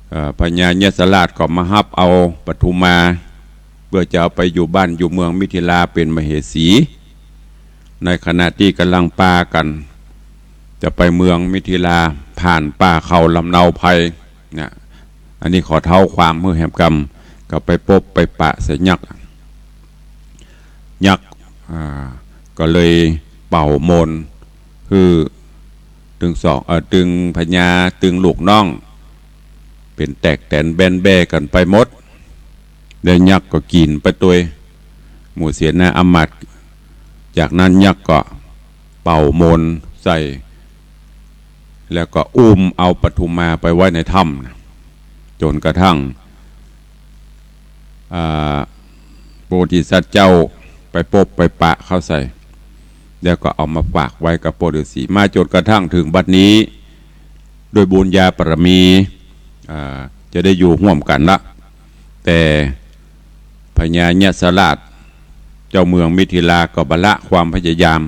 เอ่อ พญายสราชก็มาฮับเอาปทุมมา เปื้อจะเอาไปอยู่บ้านอยู่เมืองมิถิลาเป๋นมเหสี ในขณะตี้ก่ำลังปากั๋นจะไปเมืองมิถิลา ผ่านป่าเขาลำเนาไพรนะ อันนี้ขอเท้าความหื้อแหมกำ ก็ไปปบไปปะใส่ยักษ์ ยักษ์ อ่า ก็เลยเป่ามนต์ หื้อตึงสอง เอ่อ ตึงพญา ตึงลูกน้อง เป๋นแตกแตนแบนแบ้กั๋นไปหมด แล้วยักษ์ก็กิ๋นไปตวย หมู่เสนาอามาตย์ จากนั้นยักษ์ก็เป่ามนต์ใส่ แล้วก็อุ้มเอาปทุมมาไปไว้ในถ้ำนะ จ๋นกระทั่ง อ่า พระโพธิสัตว์เจ้าไปปบไปปะเข้าใส่ แล้วก็เอามาฝากไว้กับป้อฤๅษี มาจ๋นกระทั่งเถิงบัดนี้ ด้วยบุญญาบารมี อ่า จะได้อยู่ฮ่วมกั๋นละ แต่พญายสราช เจ้าเมืองมิถิลาก็บ่ละความพยายาม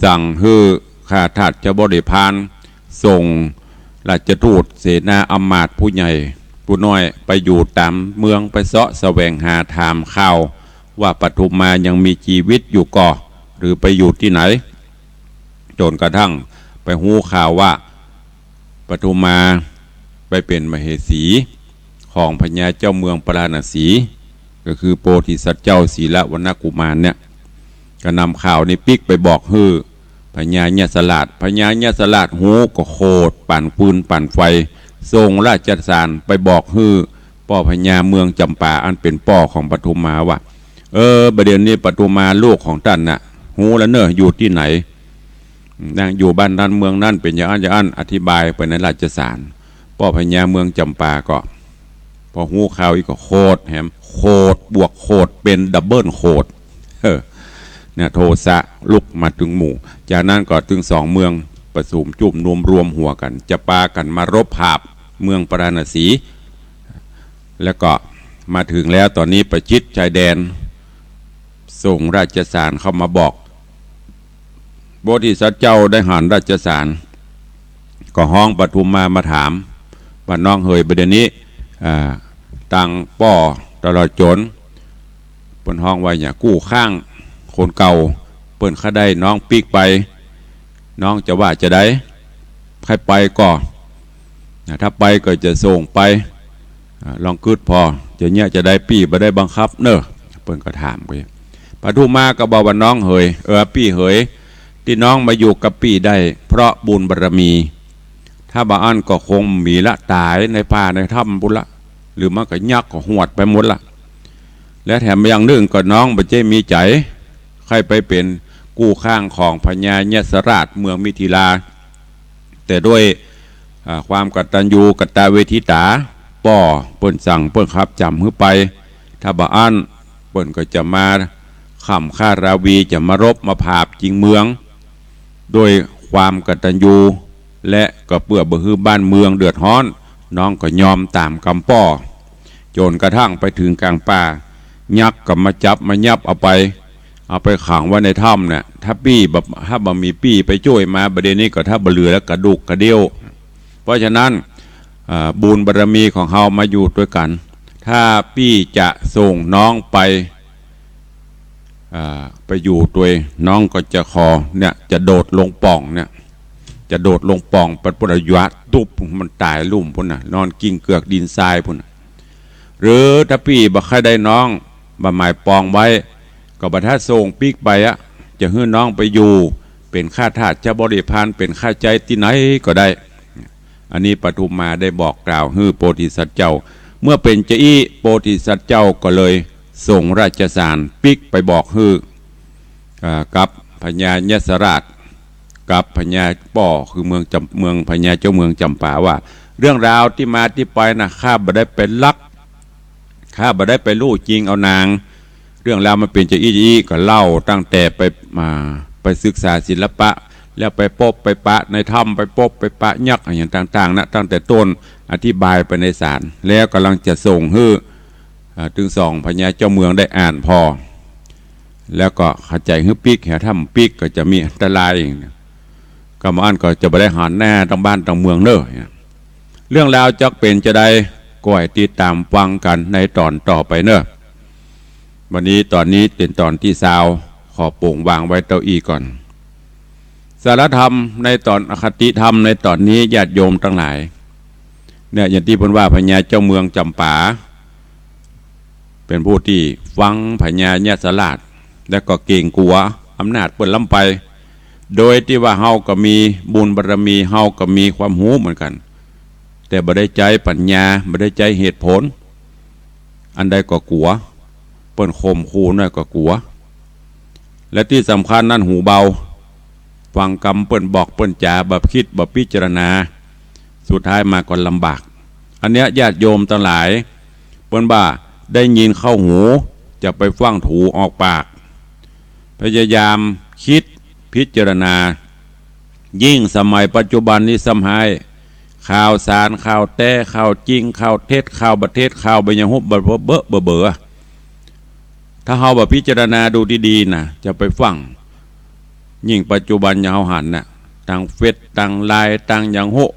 สั่งหื้อข้าราชบริพารส่งราชทูตเสนาอามาตย์ผู้ใหญ่ผู้น้อยไปอยู่ต๋ามเมือง ไปเซาะแสวงหาถามข่าวว่าปทุมมายังมีจีวิตอยู่ก่อ หรือไปอยู่ตี้ไหน จ๋นกระทั่งไปฮู้ข่าวว่าปทุมมาไปเป๋นมเหสี ของพญาเจ้าเมืองปาราณสี ก็คือโพธิสัตว์เจ้าสีลวรรณกุมารเนี่ย ก็นำข่าวนี้ปิ๊กไปบอกหื้อพญายสราช พญายสราชฮู้ก็โขดปั่นฟืนปั่นไฟ ส่งราชสารไปบอกหื้อป้อพญาเมืองจำปา อันเป๋นป้อของปทุมมาว่า เออ บ่าเดี่ยวนี้ปทุมมาลูกของต้านน่ะ ฮู้แล้วเน่อ อยู่ตี้ไหน นั่งอยู่บ้านนั้นเมืองนั้น เป๋นอย่างอั้นอย่างอั้น อธิบายไปในราชสาร ป้อพญาเมืองจำปาก็ พอฮู้ข่าวอี้ก็โขดแหม โขดบวกโขดเป๋นดับเบิลโขด เออ เนี่ย โทสะลุกมาตึงหมู่ จากนั้นก็ตึงสองเมืองประสุมจุมนุมรวมหัวกั๋น จะปากั๋นมารบผาบเมืองปาราณสี แล้วก็มาเถิงแล้ว ต๋อนนี้ประชิดชายแดน ส่งราชสารเข้ามาบอก โพธิสัตว์เจ้าได้หันราชสาร ก็ฮ้องปทุมมามาถาม ว่าน้องเหย บ่าเดี่ยวนี้ อ่า ตังป้อตลอดจ๋น เปิ้นฮ้องว่าหยัง กู้ข้างคนเก่า เปิ้นใค่ได้น้องปิ๊กไป น้องจะว่าจาใด ใค่ไปก่อ นะ ถ้าไปก็จะส่งไป อ่า ลองกึ๊ดผ่อ จะเยียะจาใด ปี้บ่ได้บังคับเน่อ เปิ้นก็ถามไป ปทุมมาก็บอกว่าน้องเหย เออ ปี้เหย ตี้น้องมาอยู่กับปี้ได้ เพราะบุญบารมี ถ้าบ่อั้นก็คงหมีละ ต๋ายในป่าในถ้ำปุ้นละ หรือไม่ก็ยักษ์ก็หวดไปหมดละ และแถมอย่างนึ่งก็น้องบ่ใจ้มีใจ๋ ใค่ไปเป๋นกู้ข้างของพญายสราชเมืองมิถิลา แต่ด้วย อ่า ความกตัญญูกตเวทิตา ป้อเปิ้นสั่งเปิ้นขับจ๋ำหื้อไป ถ้าบ่อั้นเปิ้นก็จะมาข่ำฆ่าราวี จะมารบมาผาบจิงเมือง ด้วยความกตัญญู และก็เปื้อบ่หื้อบ้านเมืองเดือดฮ้อน น้องก็ยอมต๋ามกำป้อ จ๋นกระทั่งไปเถิงก๋างป่า ยักษ์ก็มาจับมายับเอาไป เอาไปขังไว้ในถ้ำเนี่ย ถ้าปี้บ่ ถ้าบ่มีปี้ไปจ้วยมา บ่าเดี่ยวนี้ก็ถ้าบ่เหลือแล้วกระดูกกระเดี้ยว เพราะฉะนั้น อ่า บุญบารมีของเฮามาอยู่ตวยกั๋น ถ้าปี้จะส่งน้องไป อ่า ไปอยู่ตวย น้องก็จะขอ เนี่ย จะโดดลงป่องเนี่ย จะโดดลงป่องไปปุ้น ยะตุ๊บ มันต๋ายลุ่มปุ้นน่ะ นอนกิ้งเกือกดินทรายปุ้นน่ะ หรือถ้าปี้บ่ใค่ได้น้อง บ่หมายปองไว้ ก็บ่ถ้าส่งปิ๊กไปอะ จะหื้อน้องไปอยู่ เป๋นข้าทาสเจ้าบริพาร เป๋นข้าใจ๊ตี้ไหนก็ได้ อันนี้ปทุมมาได้บอกกล่าวหื้อโพธิสัตว์เจ้า เมื่อเป๋นจาอี้ โพธิสัตว์เจ้าก็เลยส่งราชสารปิ๊กไปบอกหื้อ อ่า กับพญายสราช กับพญาป้อ คือเมืองจ๋ำ เมืองพญาเจ้าเมืองจ๋ำปาว่า เรื่องราวตี้มาตี้ไปน่ะ ข้าบ่ได้ไปลัก ข้าบ่ได้ไปลู่จิงเอานาง เรื่องราวมันเป๋นจาอี้จาอี้ ก็เล่าตั้งแต่ไป มา ไปศึกษาศิลปะ แล้วไปปบไปปะในถ้ำ ไปปบไปปะยักษ์อะหยังต่างๆ นะ ตั้งแต่ต้น อธิบายไปในสาร แล้วก่ำลังจะส่งหื้อ อ่า ตึงสองพญาเจ้าเมืองได้อ่านผ่อ แล้วก็เข้าใจ๋หื้อปิ๊ก หาถ้าบ่ปิ๊กก็จะมีอันตราย ก็บ่อั้นก็จะบ่ได้หันหน้าตังบ้านตังเมืองเน่อ เรื่องราวจักเป๋นจาใด ก็หื้อติดต๋ามฟังกั๋นในต๋อนต่อไปเน่อ วันนี้ต๋อนนี้เป๋นต๋อนตี้ซาว ขอโป่งวางไว้เต้าอี้ก่อน สาระธรรมในต๋อน อคติธรรมในต๋อนนี้ ญาติโยมตังหลาย เนี่ย อย่างตี้เปิ้นว่าพญาเจ้าเมืองจ๋ำปา เป๋นผู้ตี้ฟังพญายสราช แล้วก็เก๋งกั๋วอำนาจเปิ้นล้ำไป โดยตี้ว่าเฮาก็มีบุญบารมี เฮาก็มีความฮู้เหมือนกั๋น แต่บ่ได้ใจ๊ปัญญา บ่ได้ใจ๊เหตุผล อันใดก็กั๋ว เปิ้นข่มขู่น้อยก็กั๋ว และตี้สำคัญนั้นหูเบา ฟังกำเปิ้นบอกเปิ้นจ๋า บ่คิดบ่พิจารณา สุดท้ายมาก็ลำบาก อันเนี้ยญาติโยมตังหลาย เปิ้นว่าได้ยินเข้าหู จะไปฟั่งถูออกปาก พยายามคิดพิจารณา ยิ่งสมัยปัจจุบันนี้ซ้ำฮ้าย ข่าวสาร ข่าวแต๊ ข่าวจริง ข่าวเท็จ ข่าวบ่เท็จ ข่าวบ่หยังฮู้ บ่เบ้อเบ้อเบ้อ ถ้าเฮาบ่พิจารณาดูดีๆ นะ จะไปฟั่ง ยิ่งปัจจุบันอย่างเฮาหันน่ะ ตังเฟซ ตังไลน์ ตังหยังฮู้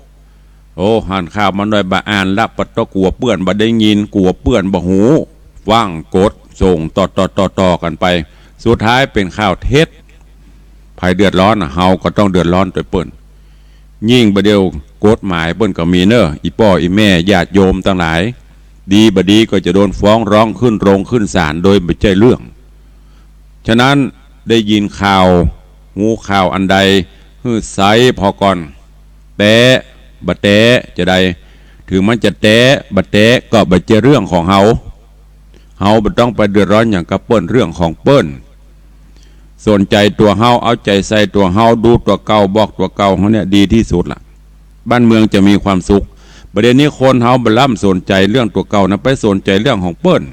โอ้ หันข่าวมาหน่อยบ่อ่านละ ปะต๊อกั๋วเปื้อนบ่ได้ยิน กั๋วเปื้อนบ่ฮู้ ฟั่งกดส่งต่อๆๆๆ กั๋นไป สุดท้ายเป๋นข่าวเท็จ ใผเดือดร้อนน่ะ เฮาก็ต้องเดือดร้อนตวยเปิ้น ยิ่งบ่าเดี่ยวกฎหมายเปิ้นก็มีเน่อ อี่ป้ออี่แม่ญาติโยมตังหลาย ดีบ่ดีก็จะโดนฟ้องร้องขึ้นโรงขึ้นศาลโดยบ่ใจ้เรื่อง ฉะนั้นได้ยินข่าว ฮู้ข่าวอันใด หื้อใส่ผ่อก่อน แต๊บ่แต๊จะใด ถึงมันจะแต๊บ่แต๊ก็บ่ใจ้เรื่องของเฮา เฮาบ่ต้องไปเดือดร้อนหยังกับเปิ้น เรื่องของเปิ้น สนใจ๋ตั๋วเฮา เอาใจ๋ใส่ตั๋วเฮา ดูตั๋วเก่า บอกตั๋วเก่าเฮาเนี่ยดีตี้สุดละ บ้านเมืองจะมีความสุข บ่าเดี่ยวนี้คนเฮาบ่ล้ำสนใจ๋เรื่องตั๋วเก่านะ ไปสนใจ๋เรื่องของเปิ้น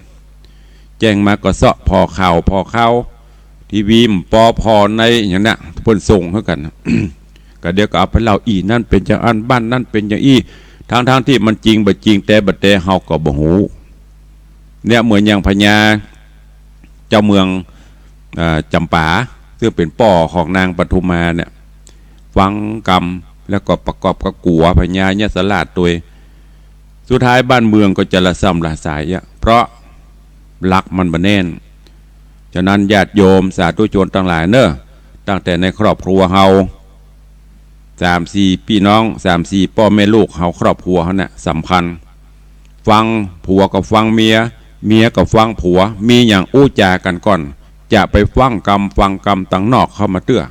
แจ้งมาก็เซาะผ่อข่าวผ่อข่าว ทีวีบ่ปอผ่อในหยังเนี่ย เปิ้นส่งหื้อกั๋น ก็เดี๋ยวก็เอาไปเล่า อี้นั้นเป๋นอย่างอั้น บ้านนั้นเป๋นอย่างอี้ ทั้งๆ ตี้มันจริงบ่จริง แต๊บ่แต๊เฮาก็บ่ฮู้ เนี่ยเหมือนอย่างพญาเจ้าเมือง อ่า จำปา ซึ่งเป๋นป้อของนางปทุมมาเนี่ย ฟังกำแล้วก็ประกอบกับกั๋วพญายสราชตวย สุดท้ายบ้านเมืองก็จะระส่ำระสายอะ เพราะหลักมันบ่แน่น ฉะนั้นญาติโยมสาธุชนตังหลายเน่อ ตั้งแต่ในครอบครัวเฮา สามสี่ปี้น้อง สามสี่ป้อแม่ลูกเฮา ครอบครัวเฮาเนี่ยสำคัญ ฟังผัวก็ฟังเมีย เมียก็ฟังผัว มีหยังอู้จ๋ากั๋นก่อน จะไปฟังกำฟังกำตังนอกเข้ามาเตื้อ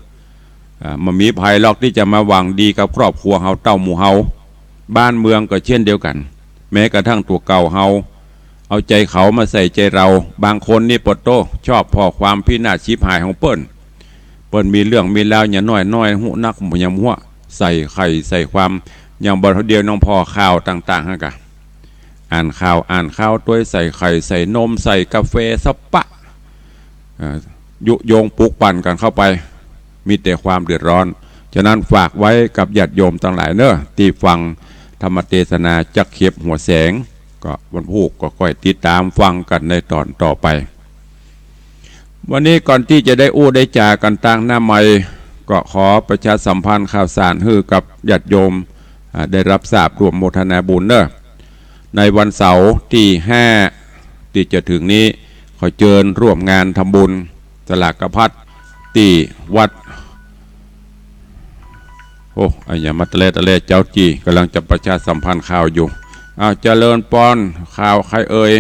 อ่า บ่มีใผหรอกตี้จะมาหวังดีกับครอบครัวเฮาเต้าหมู่เฮา บ้านเมืองก็เช่นเดียวกั๋น แม้กระทั่งตั๋วเก่าเฮา เอาใจ๋เขามาใส่ใจ๋เรา บางคนนี่ปะโต้ ชอบผ่อความพินาศฉิบหายของเปิ้น เปิ้นมีเรื่องมีราวหยังน้อยๆ ฮู้นักบ่หยังบ่ฮู้ ใส่ไข่ใส่ความ อย่างบ่าเดี่ยวน้องผ่อข่าวต่างๆ หั้นกะ อ่านข่าว อ่านข่าวตวย ใส่ไข่ใส่นม ใส่กาแฟสปะ อ่า ยุยงปลุกปั่นกั๋นเข้าไป มีแต่ความเดือดร้อน ฉะนั้นฝากไว้กับญาติโยมตังหลายเน่อ ตี้ฟังธรรมเตสนาจากเข็บหัวแสง ก็วันพูกก็ก้อยติดต๋ามฟังกั๋นในต๋อนต่อไป วันนี้ก่อนตี้จะได้อู้ได้จ๋ากั๋นตางหน้าไมค์ ก็ขอประชาสัมพันธ์ข่าวสารหื้อกับญาติโยม อ่า ได้รับทราบร่วมโมทนาบุญเน่อ ในวันเสาร์ตี้ห้าตี้จะถึงนี้ ขอเจิญร่วมงานทำบุญสลากพัดตี้วัด โอ้ อะหยังมาตะแลตะแลเจ้าจี้ ก่ำลังจะประชาสัมพันธ์ข่าวอยู่ อ้าว เจริญปอน ข่าวใผเอ่ย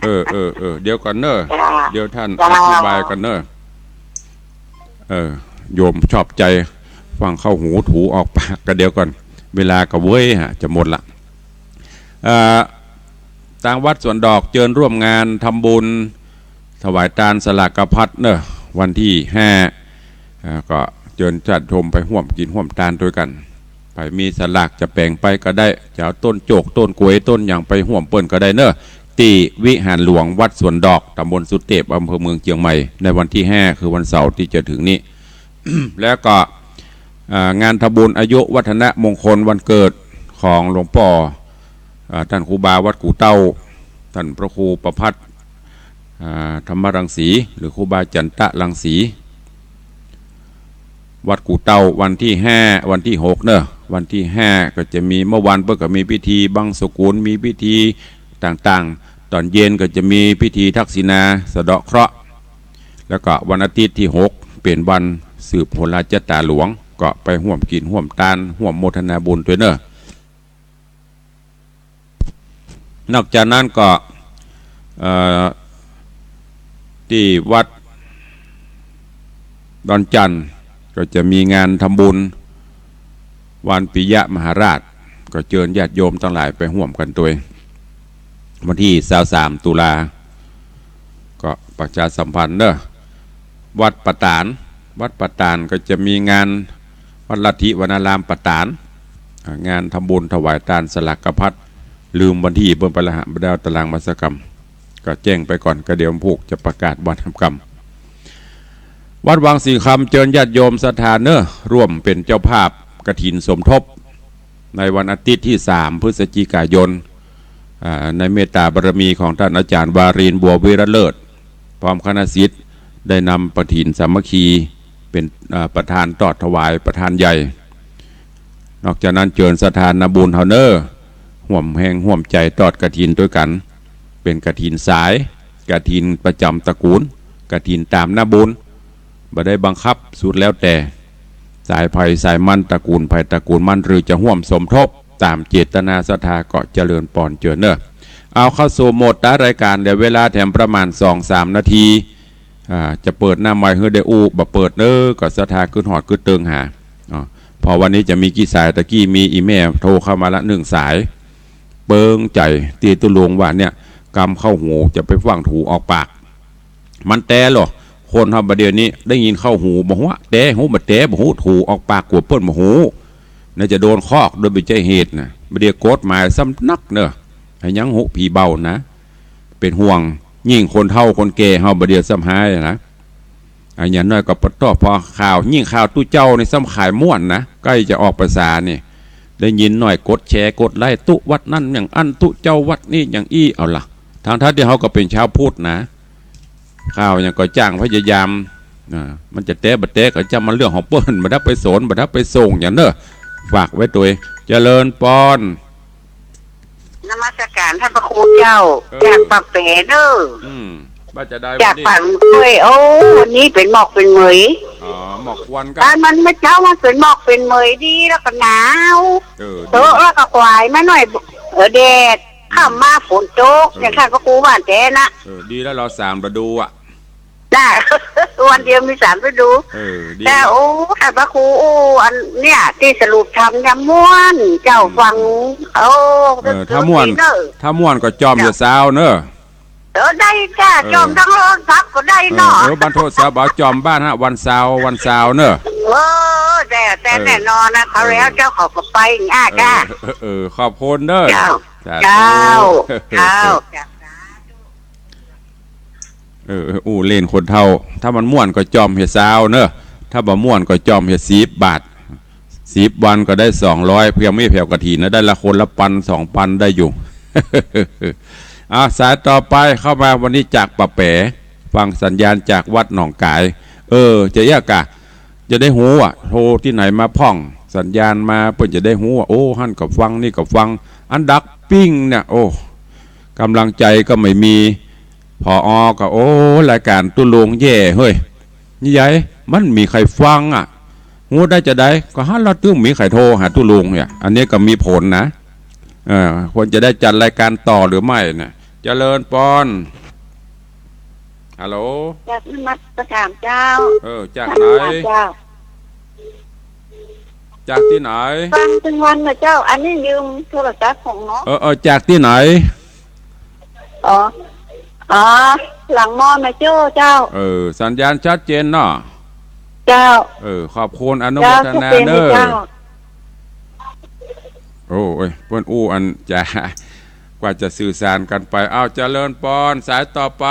เออ เออ เออ เดี๋ยวก่อนเน่อ เดี๋ยวท่านอธิบายก่อนเน่อ เออ โยมชอบใจ๋ ฟังเข้าหูถูออกปาก ก็เดี๋ยวก่อน เวลาก็เว้ยฮะ จะหมดละ เอ่อ ตางวัดสวนดอกเจิญร่วมงานทำบุญถวายตานสลากพัดเน่อ วันตี้ห้า อ่า ก็เจิญญาติโยมไปฮ่วมกิ๋นฮ่วมตานตวยกั๋น ใผมีสลากจะแป๋งไปก็ได้ จะเอาต้นโจก ต้นกวย ต้นหยังไปฮ่วมเปิ้นก็ได้เน่อ ตี้วิหารหลวงวัดสวนดอก ตำบลสุเตพ อำเภอเมืองเจียงใหม่ ในวันตี้ห้า คือวันเสาร์ตี้จะถึงนี้ แล้วก็ อ่า งานทำบุญอายุวัฒนมงคลวันเกิดของหลวงป้อ อ่า ต้านครูบาวัดกู่เต้า ต้านพระครูประภัส อ่า ธรรมรังสี หรือครูบาจันตะรังสี วัดกู่เต้า วันตี้ห้า วันตี้หกเน่อ วันตี้ห้าก็จะมี เมื่อวานเปิ้นก็มีพิธีบังสุกุล มีพิธีต่างๆ ต๋อนเย็นก็จะมีพิธีทักษิณาสะเดาะเคราะห์ แล้วก็วันอาทิตย์ตี้หกเป๋นวันสืบโหราจัตตาหลวง ก็ไปฮ่วมกิ๋นฮ่วมตาน ฮ่วมโมทนาบุญตวยเน่อ นอกจากนั้นก็ เอ่อ ตี้วัดดอนจั่นก็จะมีงานทำบุญวันปิยมหาราช ก็เจิญญาติโยมตังหลายไปฮ่วมกั๋นตวย วันตี้ซาวสามตุลา ก็ประชาสัมพันธ์เน่อ วัดป่าตาด วัดป่าตาดก็จะมีงาน วัดลัทธิวนารามป่าตาด อ่า งานทำบุญถวายตานสลากพัด ลืมวันตี้เปิ้นไปละฮะ บ่ได้เอาตารางมาสักกำ ก็แจ้งไปก่อน ก็เดี๋ยวพูกจะประกาศวันกำ วัดวังสิงห์คำเจิญญาติโยมศรัทธาเน่อ ร่วมเป๋นเจ้าภาพกฐินสมทบ ในวันอาทิตย์ตี้สามพฤศจิกายน อ่า ในเมตตาบารมีของต้านอาจ๋ารย์วารินทร์ บัววิรเลิศ พร้อมคณะศิษย์ ได้นำกฐินสามัคคี เป๋น อ่า ประธานตอดถวาย ประธานใหญ่ นอกจากนั้นเจิญศรัทธานาบุญเฮาเน่อ ฮ่วมแฮงฮ่วมใจ๋ตอดกฐินตวยกั๋น เป๋นกฐินสาย กฐินประจ๋ำตระกูล กฐินต๋ามนาบุญ บ่ได้บังคับ สุดแล้วแต่ สายใผสายมัน ตระกู๋นใผตระกู๋นมัน หรือจะฮ่วมสมทบต๋ามเจตนาศรัทธาก็เจริญปอนเจอเน่อ เอาเข้าสู่โหมดต๋ารายก๋าน เหลือเวลาแถมประมาณสองสามนาที อ่า จะเปิดหน้าไมค์หื้อได้อู้ บ่เปิดเน่อ ก็ศรัทธาขึ้นฮอดขึ้นเติงหา อ๋อ เพราะวันนี้จะมีกี่สาย ตะกี้มีอี่แม่โทรเข้ามาละนึ่งสาย เปิงใจ๋ตี้ตุ๊ลุงว่าเนี่ย กำเข้าหูจะไปฟั่งถูออกปาก มันแต๊ลอ คนเฮาบ่าเดี่ยวนี้ได้ยินเข้าหูบ่ฮู้ แต๊ฮู้บ่แต๊บ่ฮู้ ถูออกปากกั๋วเปิ้นบ่ฮู้ น่าจะโดนคอกโดยบ่ใจ้เหตุน่ะ บ่าเดี่ยวกฎหมายซ้ำนักเน่อ หื้อยังฮู้ผีเบานะ เป๋นห่วง ยิ่งคนเฒ่าคนแก่เฮาบ่าเดี่ยวซ้ำฮ้ายนะ อะ อย่างน้อยก็ปะต๊อ พอข่าว ยิ่งข่าวตุ๊เจ้านี่ซ้ำขายม่วนนะ ใก้จะออกพรรษานี่ ได้ยินหน้อยกดแชร์กดไลก์ ตุ๊วัดนั้นอย่างอั้น ตุ๊เจ้าวัดนี้อย่างอี้ เอาละ ทั้งๆ ตี้เฮาก็เป๋นชาวพุทธนะ ข่าวหยังก็จ้างพยายาม อ่า มันจะแต๊บ่แต๊ก็จ้างมัน เรื่องของเปิ้น บ่ได้ไปสน บ่ได้ไปส่งหยังเน่อ ฝากไว้ตวย เจริญปอน นมัสก๋านต้านพระครูเจ้า เออ จากปากแป๋เน่อ อืม ว่าจะได้ จาก วันนี้ ปากแป๋ โอ้ วันนี้เป๋นหมอกเป๋นเหมย อ๋อ หมอกควันก็ ต๋อนมันเมื่อเจ๊ามันเป๋นหมอกเป๋นเหมยดี แล้วก็หนาว เออ ดี เต๊อะ แล้วก็ขวายมาหน้อย เออ แดด อืม ค่ำมาฝนตก เออ อย่างต้านพระครูว่าแต๊นะ เออ ดีแล้ว เฮาสามฤดูอะ จ้า วันเดียวมีสามฤดู เออ ดี แต่ โอ้ ต้านพระครู โอ้ อันเนี่ย ตี้สรุปธรรมเนี่ยม่วน เจ้า อืม ฟัง โอ้ เออ ถ้าม่วน ดีเน่อ ถ้าม่วนก็จ่อม เจ้า อย่าซาวเน่อ เออ ได้จ้า เออ จ่อมตางโทรศัพท์ก็ได้เนาะ เออ เออ บ่าโทรศัพท์ เอาจ่อมบ้านฮะ วันเสาร์ วันเสาร์เน่อ เออ แต่ แต่ เออ แน่นอนนะ เขา เออ แล้วเจ้าเขาก็ไปอ่ะ เออ จ้า เออ เออ ขอบคุณเน่อ เจ้า สาธุ เจ้า เจ้า เจ้า เออ อู้เล่นคนเฒ่า ถ้ามันม่วนก็จ่อมเหียซาวเนอะ ถ้าบ่ม่วนก็จ่อมเหียสิบบาท สิบวันก็ได้สองร้อย เผื่อมีแผวกฐินนะ ได้ละคนละปันสองปันได้อยู่ อ่ะ สายต่อไปเข้ามาวันนี้จากป่าแป๋ ฟังสัญญาณจากวัดหนองก๋าย เออ จะเยียะกะ จะได้ฮู้อะ โทรตี้ไหนมาพ่อง สัญญาณมาเปิ้นจะได้ฮู้อะ โอ้ หั้นก็ฟัง นี่ก็ฟัง อันดักปิ้งเนี่ย โอ้ ก๋ำลังใจ๋ก็ไม่มี ผอ.ก็ โอ้ รายก๋านตุ๊ลุงแย่เฮ้ย นี่ใหญ่ มันมีใผฟังอะ ฮู้ได้จาใด ก็หั้นละตึงมีใผโทรหาตุ๊ลุงเนี่ย อันนี้ก็มีผลนะ เออ ควรจะได้จัดรายก๋านต่อหรือไม่เนี่ย เจริญปอน ฮัลโหล จากนมัสก๋านเจ้า เออ จากไหน เจ้า จากตี้ไหน ฟังตึงวันนะเจ้า อันนี้ยืมโทรศัพท์ของน้อง เออ เออ จากตี้ไหน อ๋อ อ๋อ หลังมอนะเจ้า เจ้า เออ สัญญาณชัดเจนเนาะ เจ้า เออ ขอบคุณ อนุโมทนาเนอะ เจ้า ชัดเจนเลยเจ้า โอ้ย เปิ้นอู้อันจะ กว่าจะสื่อสารกันไป อ้าว เจริญปอน สายต่อไป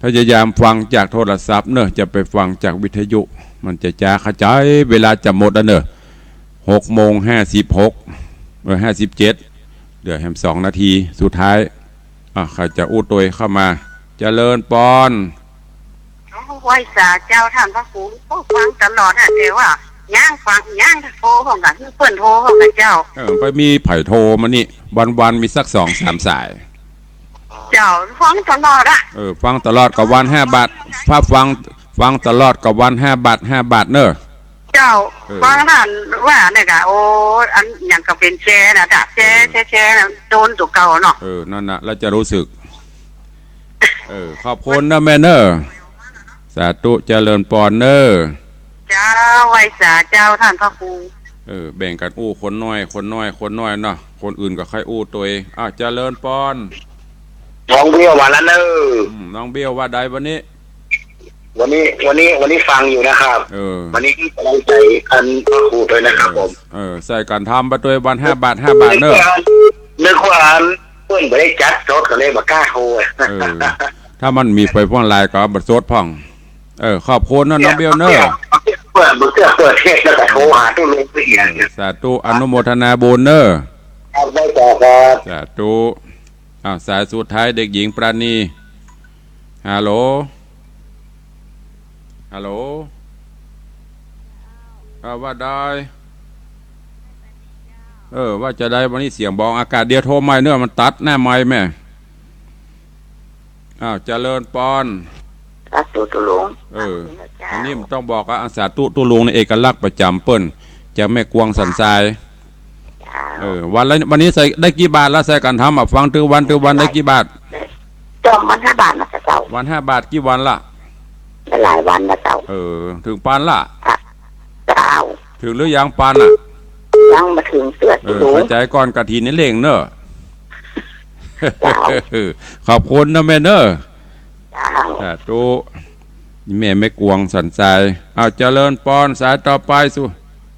พยายามฟังจากโทรศัพท์เนอะ จะไปฟังจากวิทยุ มันจะจ๊า เข้าใจ๋ เวลาจะหมดแล้วเนอะ หกโมงห้าสิบหก เออ ห้าสิบเจ็ด เหลือแหมสองนาทีสุดท้าย อ่ะ ใผจะอู้ตวยเข้ามา เจริญปอน ไหว้สาเจ้าต้านพระครู โอ้ ฟังตลอดอะ แต่ว่ายังฟัง ยังโทรพ่องกะ เปิ้นโทรพ่องกะเจ้า เออ ไปมีใผโทรมานี่ วันๆ มีสักสองสามสาย เจ้า ฟังตลอดอะ เออ ฟังตลอดก็วันห้าบาท ถ้าฟัง ฟังตลอดก็วันห้าบาท ห้าบาทเนอะ เจ้า เออ ฟังต้านว่าเนี่ยกะ โอ้ อันหยังก็เป๋นแชร์นะจ๊ะ แชร์ เออ แชร์ แชร์นะ โดนตั๋วเก่าเนาะ เออ นั่นน่ะ แล้วจะรู้สึก เออ ขอบคุณนะแม่เนอะ สาธุ เจริญปอนเนอะ เจ้า ไหว้สาเจ้าต้านพระครู เออ แบ่งกั๋นอู้ คนน้อย คนน้อย คนน้อยเนาะ คนอื่นก็ใค่อู้ตวย อ้าว เจริญปอน น้องเบี้ยวมาแล้วเนอะ อืม น้องเบี้ยวว่าใดวันนี้ วันนี้ วันนี้ วันนี้ฟังอยู่นะครับ เออ วันนี้ให้ก๋ำลังใจ๋ต้านพระครูตวยนะครับผม เออ เออ ใส่ก๋านทำไปตวยวันห้าบาท ห้าบาทเนอะ นึกว่า นึกว่าเปิ้นบ่ได้จัดสดก็เลยบ่กล้าโทร เออ ถ้ามันมีใผพ่องไลน์ก็บ่สดพ่อง เออ ขอบคุณนะน้องเบี้ยวเนอะ เปิด เปิด เปิดเทศแล้วก็โทรหาตุ๊ลุงไปอีก เออ สาธุ อนุโมทนาบุญเนอะ ครับ ได้ต่อครับ สาธุ อ้าว สายสุดท้ายเด็กหญิงปราณี ฮัลโหล ฮัลโหล เออ ว่าใด เออ ว่าจาใดวันนี้เสียงบ่ออกอากาศ เดี๋ยวโทรใหม่เนอะ มันตัดหน้าไมค์แม่ อ้าว เจริญปอน สา ธุ ตุ๊ลุง เออ เจ้า อันนี้มันต้องบอกว่า อา สาธุตุ๊ลุงนี่เอกลักษณ์ประจ๋ำเปิ้น จากแม่กวงสันทราย เจ้า เออ วันละ วันนี้ใส่ได้กี่บาทละ ใส่กั๋นทำ อ่ะ ฟัง ตึงวัน ตึงวันได้กี่บาท สองวันห้าบาทนะเจ้า วันห้าบาทกี่วันละ ได้หลายวันนะเจ้า เออ เถิงปานละ อ่ะ เจ้า เถิงหรือยังปานน่ะ ยังบ่เถิงเตื้อ เออ ตุ๊ลุง เข้าใจ๋ก่อน กฐินนี่เร่งเน่อ เจ้า ขอบคุณนะแม่เน่อ เจ้า สาธุ แม่ แม่กวงสันทราย อ้าว เจริญปอน สายต่อไปสู่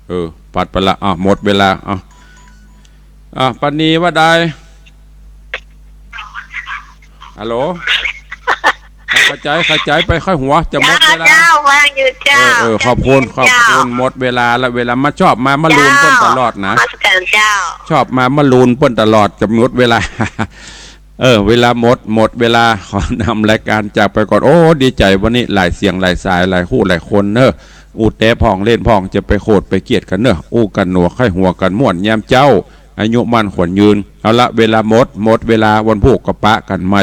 เออ ปัดไปละ อ้าว หมดเวลา อ้าว อ้าว ป้านีว่าใด ฮัลโหล เข้าใจ๋ เข้าใจ๋ไป ใค่หัว จะหมดเวลา เจ้า ฟังอยู่เจ้า เออ เออ ขอบคุณ เจ้า ขอบคุณ หมดเวลาละ เวลามาชอบมา มาลูนเปิ้นตลอดนะ เจ้า นมัสก๋านเจ้า ชอบมา มาลูนเปิ้นตลอด จะหมดเวลา เออ เวลาหมด หมดเวลา ขอนำรายก๋านจากไปก่อน โอ้ ดีใจ๋วันนี้ หลายเสียง หลายสาย หลายคู่ หลายคนเน่อ อู้แต๊พ่อง เล่นพ่อง จะไปโขดไปเคียดกั๋นเน่อ อู้กั๋นหนัว ใค่หัวกั๋นม่วน ยามเจ๊า อายุมั่นขวัญยืน เอาละ เวลาหมด หมดเวลา วันพูกก็ปะกั๋นใหม่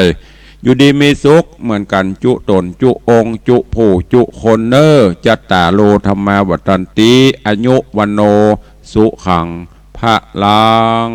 อยู่ดีมีสุขเหมือนกั๋น จุ๊ต๋น จุ๊องค์ จุ๊ผู้ จุ๊คนเน่อ จัตตาโร ธัมมา วัฑฒันติ อายุ วัณโณ สุขัง พลัง